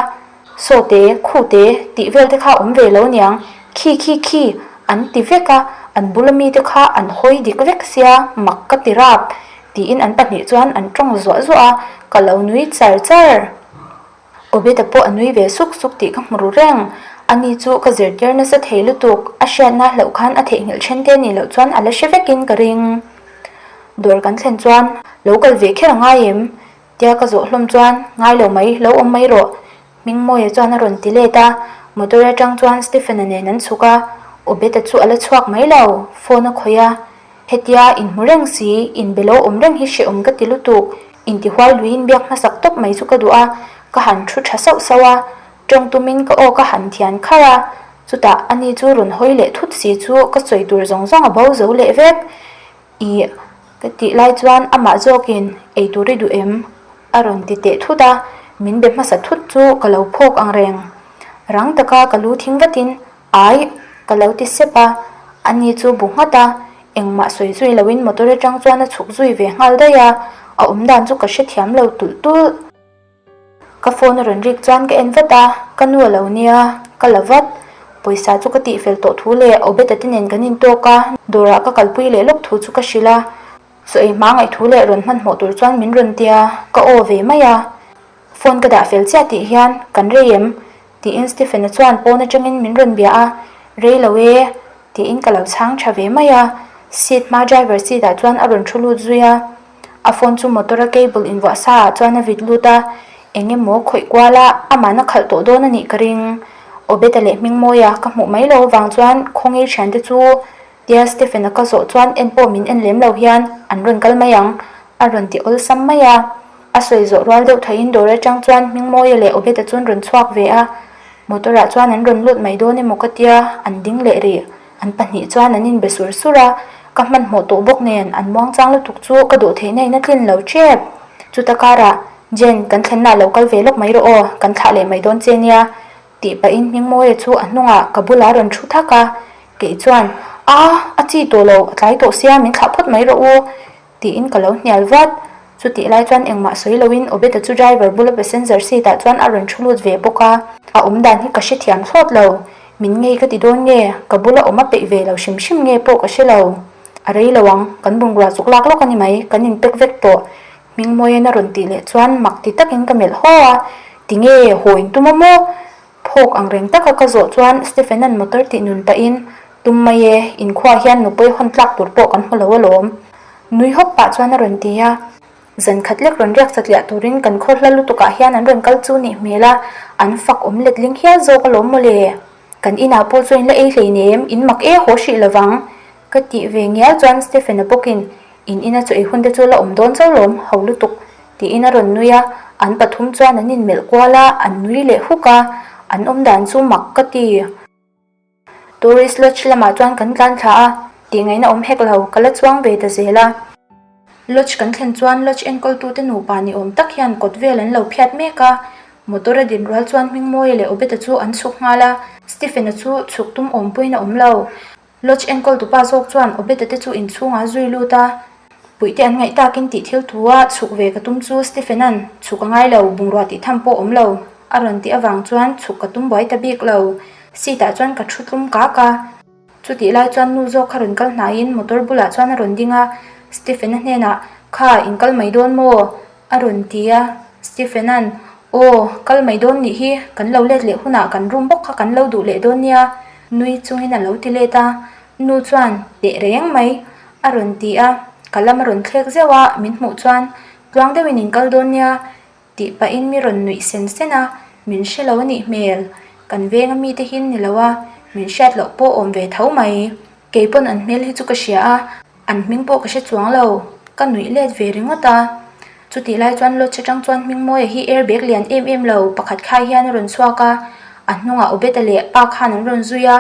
Speaker 1: Sawte, khute tih vel te kha awm ve lo niang, khi khi khi an ti vek a, an bula mite kha an hawi dik vek sia mak ka ti rap tiin an pahnih chuan an tawng zuah zuah a, ka lo nui char char. Obeda pawh a nui ve suk suk tih ka hmu ru reng. Ani chu ka zirtir nasa thei lutuk, a hriatna hlauh khan a theihnghilh then te nih loh chuan a la hre vekin ka ring. Dawr kan thlen chuan, Lo kal ve kher a ngai em? Tia ka zawh hlawm chuan, Ngai lo mai, lo awm mai rawh. Hmingmawia chuan a rawn ti let a, motor atang chuan Stephen-a nen an chhuk a, Obeda chu a la chhuak mai lo, phone a khawih a. Hetia inhmu reng si, inbe lo awm reng hi hrehawm ka ti lutuk. Intihuai luiin biak hmasak tawp mai chu ka duh a, ka han thu tha sauh sauh a, tawng tumin ka aw ka han thian kharh a, chutah ani chu rawn hawi leh thut si chu ka sawi tur zawng zawng a bo zo leh vek. Ih, ka tih lai chuan amah zawkin ei tur i duh em? a rawn ti teh thut a, min be hmasa thut chu ka lo phawk ang reng. Rang taka ka lu thing vatin Ai, ka lo ti sep a, ani chu bu nghat a, engmah sawi zui loin motor atang chuan a chhuk zui ve nghal daih a, a awm dan chu ka hrethiam lo tulh tulh. Ka phone a rawn rik chuan ka en vat a, ka nu a lo nia, ka la vat. Pawisa chu ka tihfel tawh thu leh Obeta te nen kan intawk a, dawrah ka kalpui leh lawk thu chu ka hrilh a, chaw ei hma ngaih thu leh rawn hmanhmawh tur chuan min rawn tia, ka aw ve mai a. Phone ka dah fel chiah tih hian kan rei em? Tiin Stephen-a chuan pawn atangin min rawn bia a, Rei lo e, tiin ka lo chhang tha ve mai a. Seat hma driver seat ah chuan a rawn thu lut zui a, a phone chu motor a cable invuah sa ah chuan a vit lut a, eng emaw khawih kual a, aman a khalh tawh dawn a nih ka ring. Obeta leh Hmingmawia ka hmuh mai lo avang chuan khawngei thiante chu tia Stephen-a ka zawh chuan en pawh min en lem lo hian an rawn kal mai ang a rawn ti awlsam mai a. A sawi zawh rual deuh thaiin dawr atang chuan Hmingmawia leh Obeta chuan rawn chhuak ve a, motor ah chuan an rawn lut mai dawn emaw ka tia, an ding leh rih. An pahnih chuan an inbe sur sur a, ka hmanhmawh tawh bawk nen an muangchang lutuk chu ka dawh theihna in a tlin lo tep. Chuta karah, Jen, kan thlenna lo kal ve lawk mai rawh aw, kan thlah leh mai dawn che nia, tih pahin Hmingmawia chu a hnungah ka bulah rawn thu thak a, kei chuan, A, a chi tawh lo, a tlai tawh sia, min thlah phawt mai rawh u. Tiin ka lo hnial vat. Chutih lai chuan engmah sawi loin Obeta chu driver bula passenger seat ah chuan a rawn thu lut ve bawk a. A awm dan hi ka hrethiam thlawt lo. Min ngei ka ti dawn nge? Ka bula awm a peih ve lo hrim hrim nge pawh ka hre lo. A rei lo ang, kan bungrua chuk lak lawk a ni mai, kan inpek vek tawh. Hmingmawiin a rawn tih leh chuan mak ti takin ka melh haw a. Tinge, haw in tum a maw? Phawk ang reng taka ka zawh chuan Stephen-a'n motor tih nun pahin, Tum mai e, inkhuaah hian nupui hawn tlak tur pawh kan hmu lo alawm. Nui hawk pah chuan a rawn ti a. Zan khat lek rawn riak satliah turin kan khaw hla lutukah hian an rawn kal chu nih hmel a, an fak awm letling hial zawk alawm mawle. Kan inah pawh chuan in la ei hleinem, in mak e haw hrih lovang. Ka tih ve ngial chuan Stephen-a bawkin, In ina chaw ei hun te chu la awm dawn chauh lawm, ho lutuk, tiin a rawn nui a, an pathum chuan an inmelh kual a, an nui leh huk a, an awm dan chu mak ka ti. Tourist Lodge lamah chuan kan tlan thla a, tih ngaihna awm hek lo, ka la chuang ve ta zel a. Lodge kan thlen chuan Lodge enkawltute nupa ni awm tak hian kawt vel an lo phiat mek a, motor a din rual chuan Hmingmawia leh Obeta chu an chhuk nghal a, Stephen-a chu chhuk tum awmpuiin a awm lo. Lodge enkawl tupa zawk chuan Obeta te chu inchhungah a zui lut a, puihte an ngaih takin tih thil thu a chhuk ve ka tum chu Stephen-a'n chhuk a ngai lo, bungrua tih tham pawh awm lo a rawn tih avang chuan chhuk ka tum buai ta bik lo. Seat ah chuan ka thu tlum kak a, chutih lai chuan nu zawk kha rawn kal hnaiin motor bulah chuan a rawn ding a, Stephen-a hnenah, Kha, in kal mai dawn maw? A rawn ti a, Stephen-a'n, Aw, kal mai dawn nih hi, kan lo let leh hunah kan room bawk kha kan lo duh leh dawn nia, nui chungin a lo ti let a. Nu chuan, Teh reng mai, a rawn ti a, ka lam a rawn thlek zeuh a, min hmuh chuan, Tluang deuhin in kal dawn nia, tih pahin mi rawn nuih sen sen a, min hre lo a nih hmel, kan venga mite hi an ni lo a, min hriat loh pawh awm ve tho mai. Kei pawn an hmel hi chu ka hria a. An hming pawh ka hre chuang lo, ka nuih let ve ringawt a. Chutih lai chuan lodge atang chuan Hmingmawia hi airbag lian em em lo pakhat khai hian a rawn chhuak a, a hnungah Obeta leh pa khan an rawn zui a,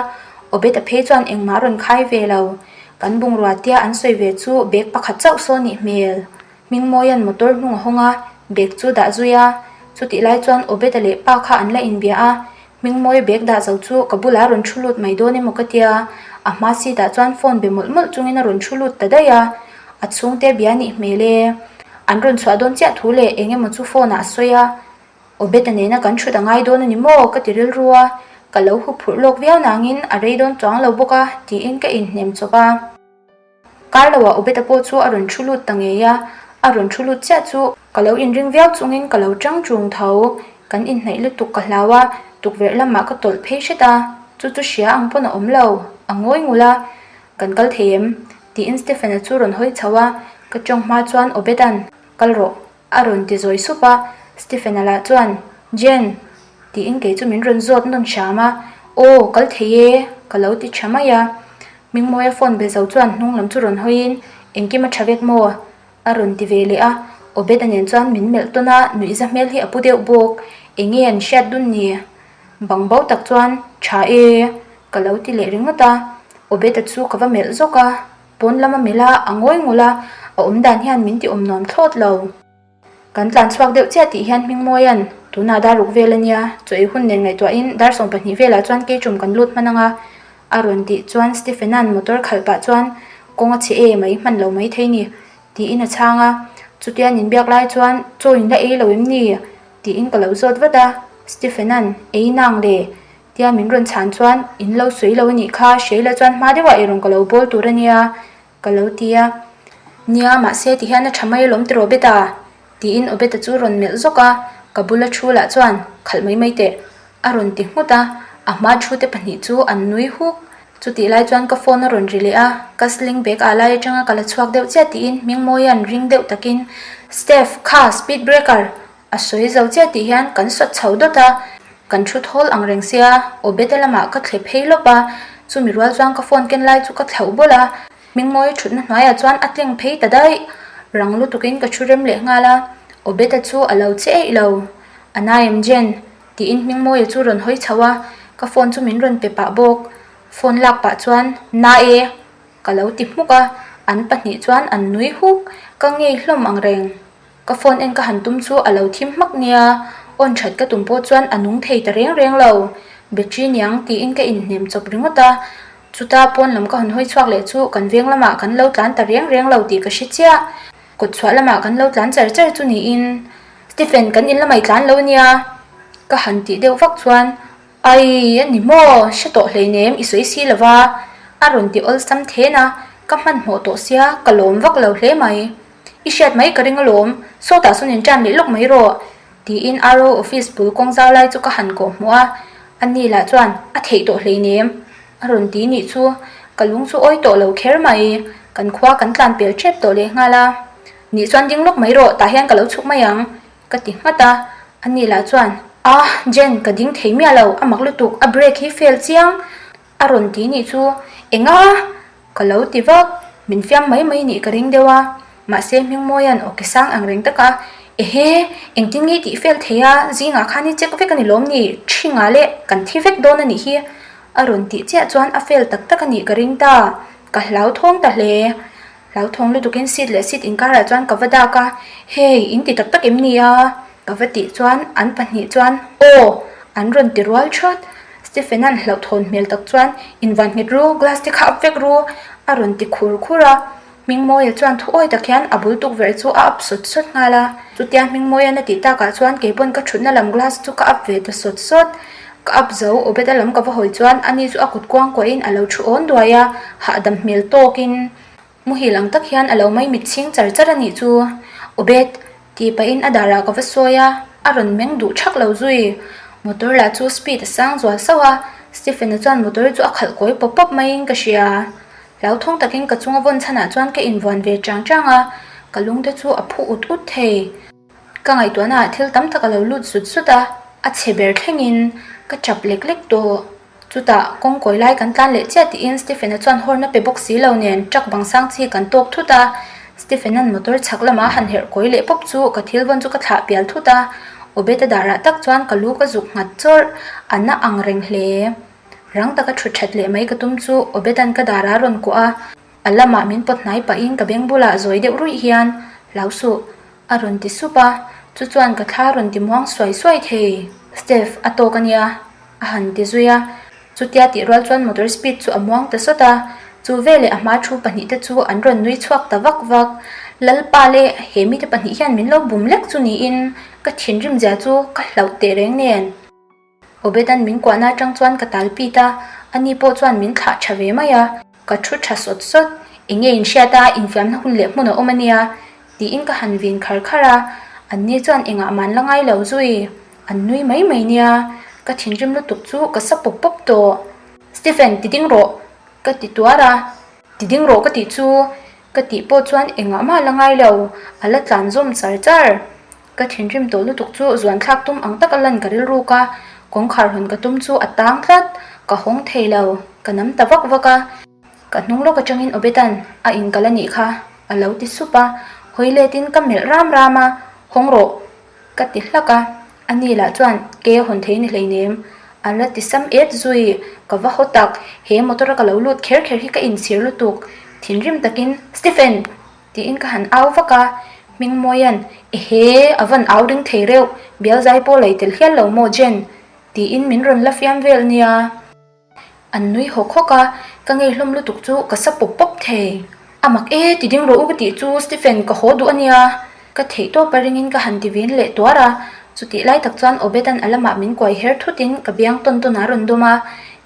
Speaker 1: Obeta phei chuan engmah a rawn khai ve lo. Kan bungrua tia an sawi ve chu bag pakhat chauh saw nih hmel. Hmingmawia'n motor hnung a hawng a, bag chu dah zui a. Chutih lai chuan Obeta leh pa kha an la inbia a, Hmingmawia bag dah zo chu ka bulah a rawn thu lut mai dawn emaw ka tia, a hma seat ah chuan phone be mawlh mawlh chungin a rawn thu lut ta daih a, a chhungte bia nih hmel e. An rawn chhuah dawn chiah thu leh eng emaw chu phone ah a sawi a, Obeta nena kan thut a ngai dawn a ni maw ka ti rilru a, ka lo huphurh lawk viau nangin a rei dawn chuang lo bawk a tiin ka inhnem chawp a. Kar loah Obeta pawh chu a rawn thu lut ta ngei a, a rawn thu lut chiah chu ka lo inring viau chungin ka lo chang chung tho. Kan inhnaih lutuk ka hlau a, tukverh lamah ka tawlh phei hret a, chu chu hria ang pawn a awm lo, a ngawi ngul a, Kan kal thei em? tiin Stephen-a chu rawn hawi chho a, ka tawng hma chuan Obed-a'n, Kal rawh, a rawn ti zawi sup a, Stephen-a lah chuan, Jen! tiin kei chu min rawn zawt nawn hram a, Aw, kal thei e, ka lo ti tha mai a. Hmingmawia phone be zo chuan hnung lam chu rawn hawiin, Engkim a tha vek maw? a rawn ti ve leh a, Obed-a nen chuan min melh tawn a, nuihza hmel hi a pu deuh bawk, Eng nge an hriat dun ni? Bang bo tak chuan, Tha e, ka lo ti leh ringawt a, Obed-a chu ka va melh zawk a. Pawn lama melh a, a ngawi ngul a, a awm dan hian min ti awm nuam thlawt lo. Kan tlan chhuak deuh chiah tih hian Hmingmawia'n, Tunah dar ruk vel a nia, chaw ei hun nen ngaihtuahin dar 12 velah chuan keichum kan lut hman ang a, a rawn tih chuan Stephena'n motor khalh pah chuan, Kawng a chhe e mai, hman lo mai thei ni, tiin a chhang a. Chutia nin biak lai chuan, Chaw in la ei lo em ni? tiin ka lo zawt vat a. Stephena'n, Ei nang le, Tia min rawn chhan chuan, In lo sawi lo a nih kha, Sheila chuan hma deuhah ei rawn ka lo bawl tur a nia, ka lo ti a. Nia, mahse ti hian a tha mai alawm tiraw Obeta? tiin Obeta chu rawn melh zawk a, ka bula thu lah chuan, Khalh mai mai teh, a rawn ti nghut a, a hma thu te pahnih chu an nui huk. Chutih lai chuan ka phone a rawn ri leh a, ka sling bag ah lai atanga ka la chhuak deuh chiah tiin Hmingmawia'n ring deuh takin, Steph, kha speed breaker! A sawi zo chiah tih hian kan sawt chho dawt a, kan thu thawl ang reng sia, Obeta lamah ka thle phei lawp a, chumi rual chuan ka phone ken lai chu ka thlauh bawlh a, Hmingmawi thutna hnuaiah chuan a tleng phei ta daih, rang lutukin ka thu rem leh nghal a, Obeta chu a lo che eih lo, A nai em Jen? tiin Hmingmawia chu rawn hawi chho a, ka phone chu min rawn pe pah bawk, phone lak pah chuan, Na e! ka lo ti hmuk a, an pahnih chuan an nui huk, ka ngei hlawm ang reng. Ka phone en ka han tum chu a lo thim hmak nia, on that ka tum pawh chuan a nung thei ta reng reng lo. Battery niang tiin ka inhnem chawp ringawt a, chuta pawn lam ka han hawi chhuak leh chu kan veng lamah kan lo tlan ta reng reng lo tih ka hre chiah. Kawt chhuah lamah kan lo tlan char char chu niin, Stephen kan in lamah i tlan lo nia ka han tih deuh vak chuan Ai, a ni maw? Hre tawh hleinem, i sawi si lova, a rawn ti awlsam then a, ka hmanhmawh tawh sia, ka lawm vak lo hle mai. I hriat mai ka ring alawm, sawtah sawn in tan leh lawk mai rawh, tiin RO office bul kawng zau lai chu ka han kawh hmuh a, ani lah chuan a theih tawh hleinem, a rawn ti nih chu, ka lung chu awi tawh lo kher mai, kan khua kan tlan pel tep tawh lehnghal a, nih chuan ding lawk mai rawh, tah hian ka lo chhuk mai ang. Ka ti nghat a, ani lah chuan, Ah, Jen, ka ding thei miah lo, a mak lutuk, a brake hi fail chiang a rawn ti nih chu, enga? Ka lo ti vak, min fiam mai mai nih ka ring deuh a, mahse Hmingmawia'n aw ke sang ang reng taka, Ehe, engtin nge i tih fail thei a, zingah khan i check vek a ni lawm ni, ṭhingah leh kan thi vek dawn a nih hi a rawn tih chiah chuan a fail tak tak a nih ka ring ta, ka hlauthawng ta hle. Hlauthawng lutukin seat leh seat inkarah chuan ka va dak a, Hey, in ti tak tak em ni a? Ka va tih chuan an pahnih chuan Aw! An rawn ti rual thawt. Stephen-a'n hlauhthawn hmel tak chuan Invan nghet ru, glass te kha up vek ru! A rawn ti khur khur a. Hmingmawia chuan thu awi tak hian a bul tukverh chu a up sawt sawt nghal a. Chutia Hmingmawia'n a tih takah chuan keipawn ka thutna lam glass chu ka up ve ta sawt sawt. Ka up zo, Obed-a lam ka va hawi chuan ani chu a kut kuangkuahin a lo thu awn duai a, hahdam hmel tawkin. Muhil ang tak hian a lo mai mit chhing char char a nih chu. Obed, tih pahin a darah ka va sawi a, a rawn meng duh thak lo zui. Motor lah chu speed a sang zual sauh a, Stephen-a chuan motor chu a khalh kawi pawp pawp maiin ka hria. Hlauthawng takin ka chunga vawn chhanah chuan ka invuan ve chang chang a, ka lungte chu a phu ut ut thei. Ka ngaihtuahnaah thil tam tak a lo lut zut zut a, a chhe ber thlengin ka chap lek lek tawh. Chutah, kawng kawi lai kan tlan leh chiah tiin Stephen-a chuan horn a pe bawk si lo nen truck bang sang chi kan tawk thut a. Stephen-a'n motor chhak lama han herh kawi leh pawp chu ka thil vawn chu ka thlah pial thut a. Obed-a darah tak chuan ka lu ka zuk nghat chawrh, a na ang reng hle. Rang taka thut that leh mai ka tum chu Obed-a'n ka darah a rawn kuah a. A lamah min pawt hnai pahin ka beng bulah zawi deuh ruih hian, Hlau suh, a rawn ti sup a, chu chuan ka thla rawn ti muang suai suai thei. Steph, a tawk a nia, a han ti zui a. Chutia tih rual chuan motor speed chu a muang ta sawt a, chu veleh a hma thu pahnihte chu an rawn nui chhuak ta vak vak. Lalpa leh he mite pahnih hian min lo bum lek chu niin ka thinrim zia chu ka hlauh teh reng nen. Obedan min kuahna atang chuan ka tal pit a, ani pawh chuan min thlah tha ve mai a. Ka thu tha sawt sawt, enge in hriat a, infiamna hun leh hmun a awm a nia, tiin ka han vin khar khar a, anni chuan engah man la ngai lo zui, an nui mai mai nia, ka thinrim lutuk chu ka sa pawp pawp tawh. Stephen, ti ding rawh, ka ti tuar a, ti ding rawh ka tih chu, ka tih pawh chuan engah mah la ngai lo, a la tlan zawm char char. Ka thinrim tawh lutuk chu zuan thlak tum ang taka lan ka rilruk a, kawngkhar hawn ka tum chu a tang tlat, ka hawng thei lo, ka nam ta vak vak a. Ka hnung lawk atangin Obetan a inkal a nih kha a lo ti sup a, hawi letin ka melh ram ram a, hawng rawh ka ti hlak a, a ni lah chuan ke hawn thei ni hleinem a la ti sam et zui, ka va haw tak, he motor a ka lo lut kher kher hi ka inchhir lutuk, thinrim takin Stephen! Tiin ka han au vak a, Hmingmawia'n, Ehe, a van au ring thei reuh, bial zai pawh lei tel hial lo maw Jen? Tiin min rawn la fiam vel nia. An nui hawk hawk a, ka ngei hlawm lutuk chu ka sa pawp pawp thei. A mak e, ti ding rawh u ka tih chu Stephen ka haw duh a nia. Ka theih tawp a ringin ka han ti vin leh tuar a, chutih lai tak chuan Obedan a lamah min kuai her thutin ka biang tawn tawn a rawn dawm a,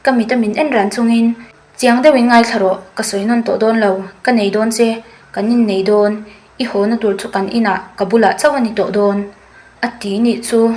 Speaker 1: ka mit a min en ran chungin Chiang deuhin ngaithla rawh, ka sawi nawn tawh dawn lo, ka nei dawn che, kan innei dawn, i hawna tur chu kan inah ka bulah chauh a ni tawh dawn, a ti nih chu.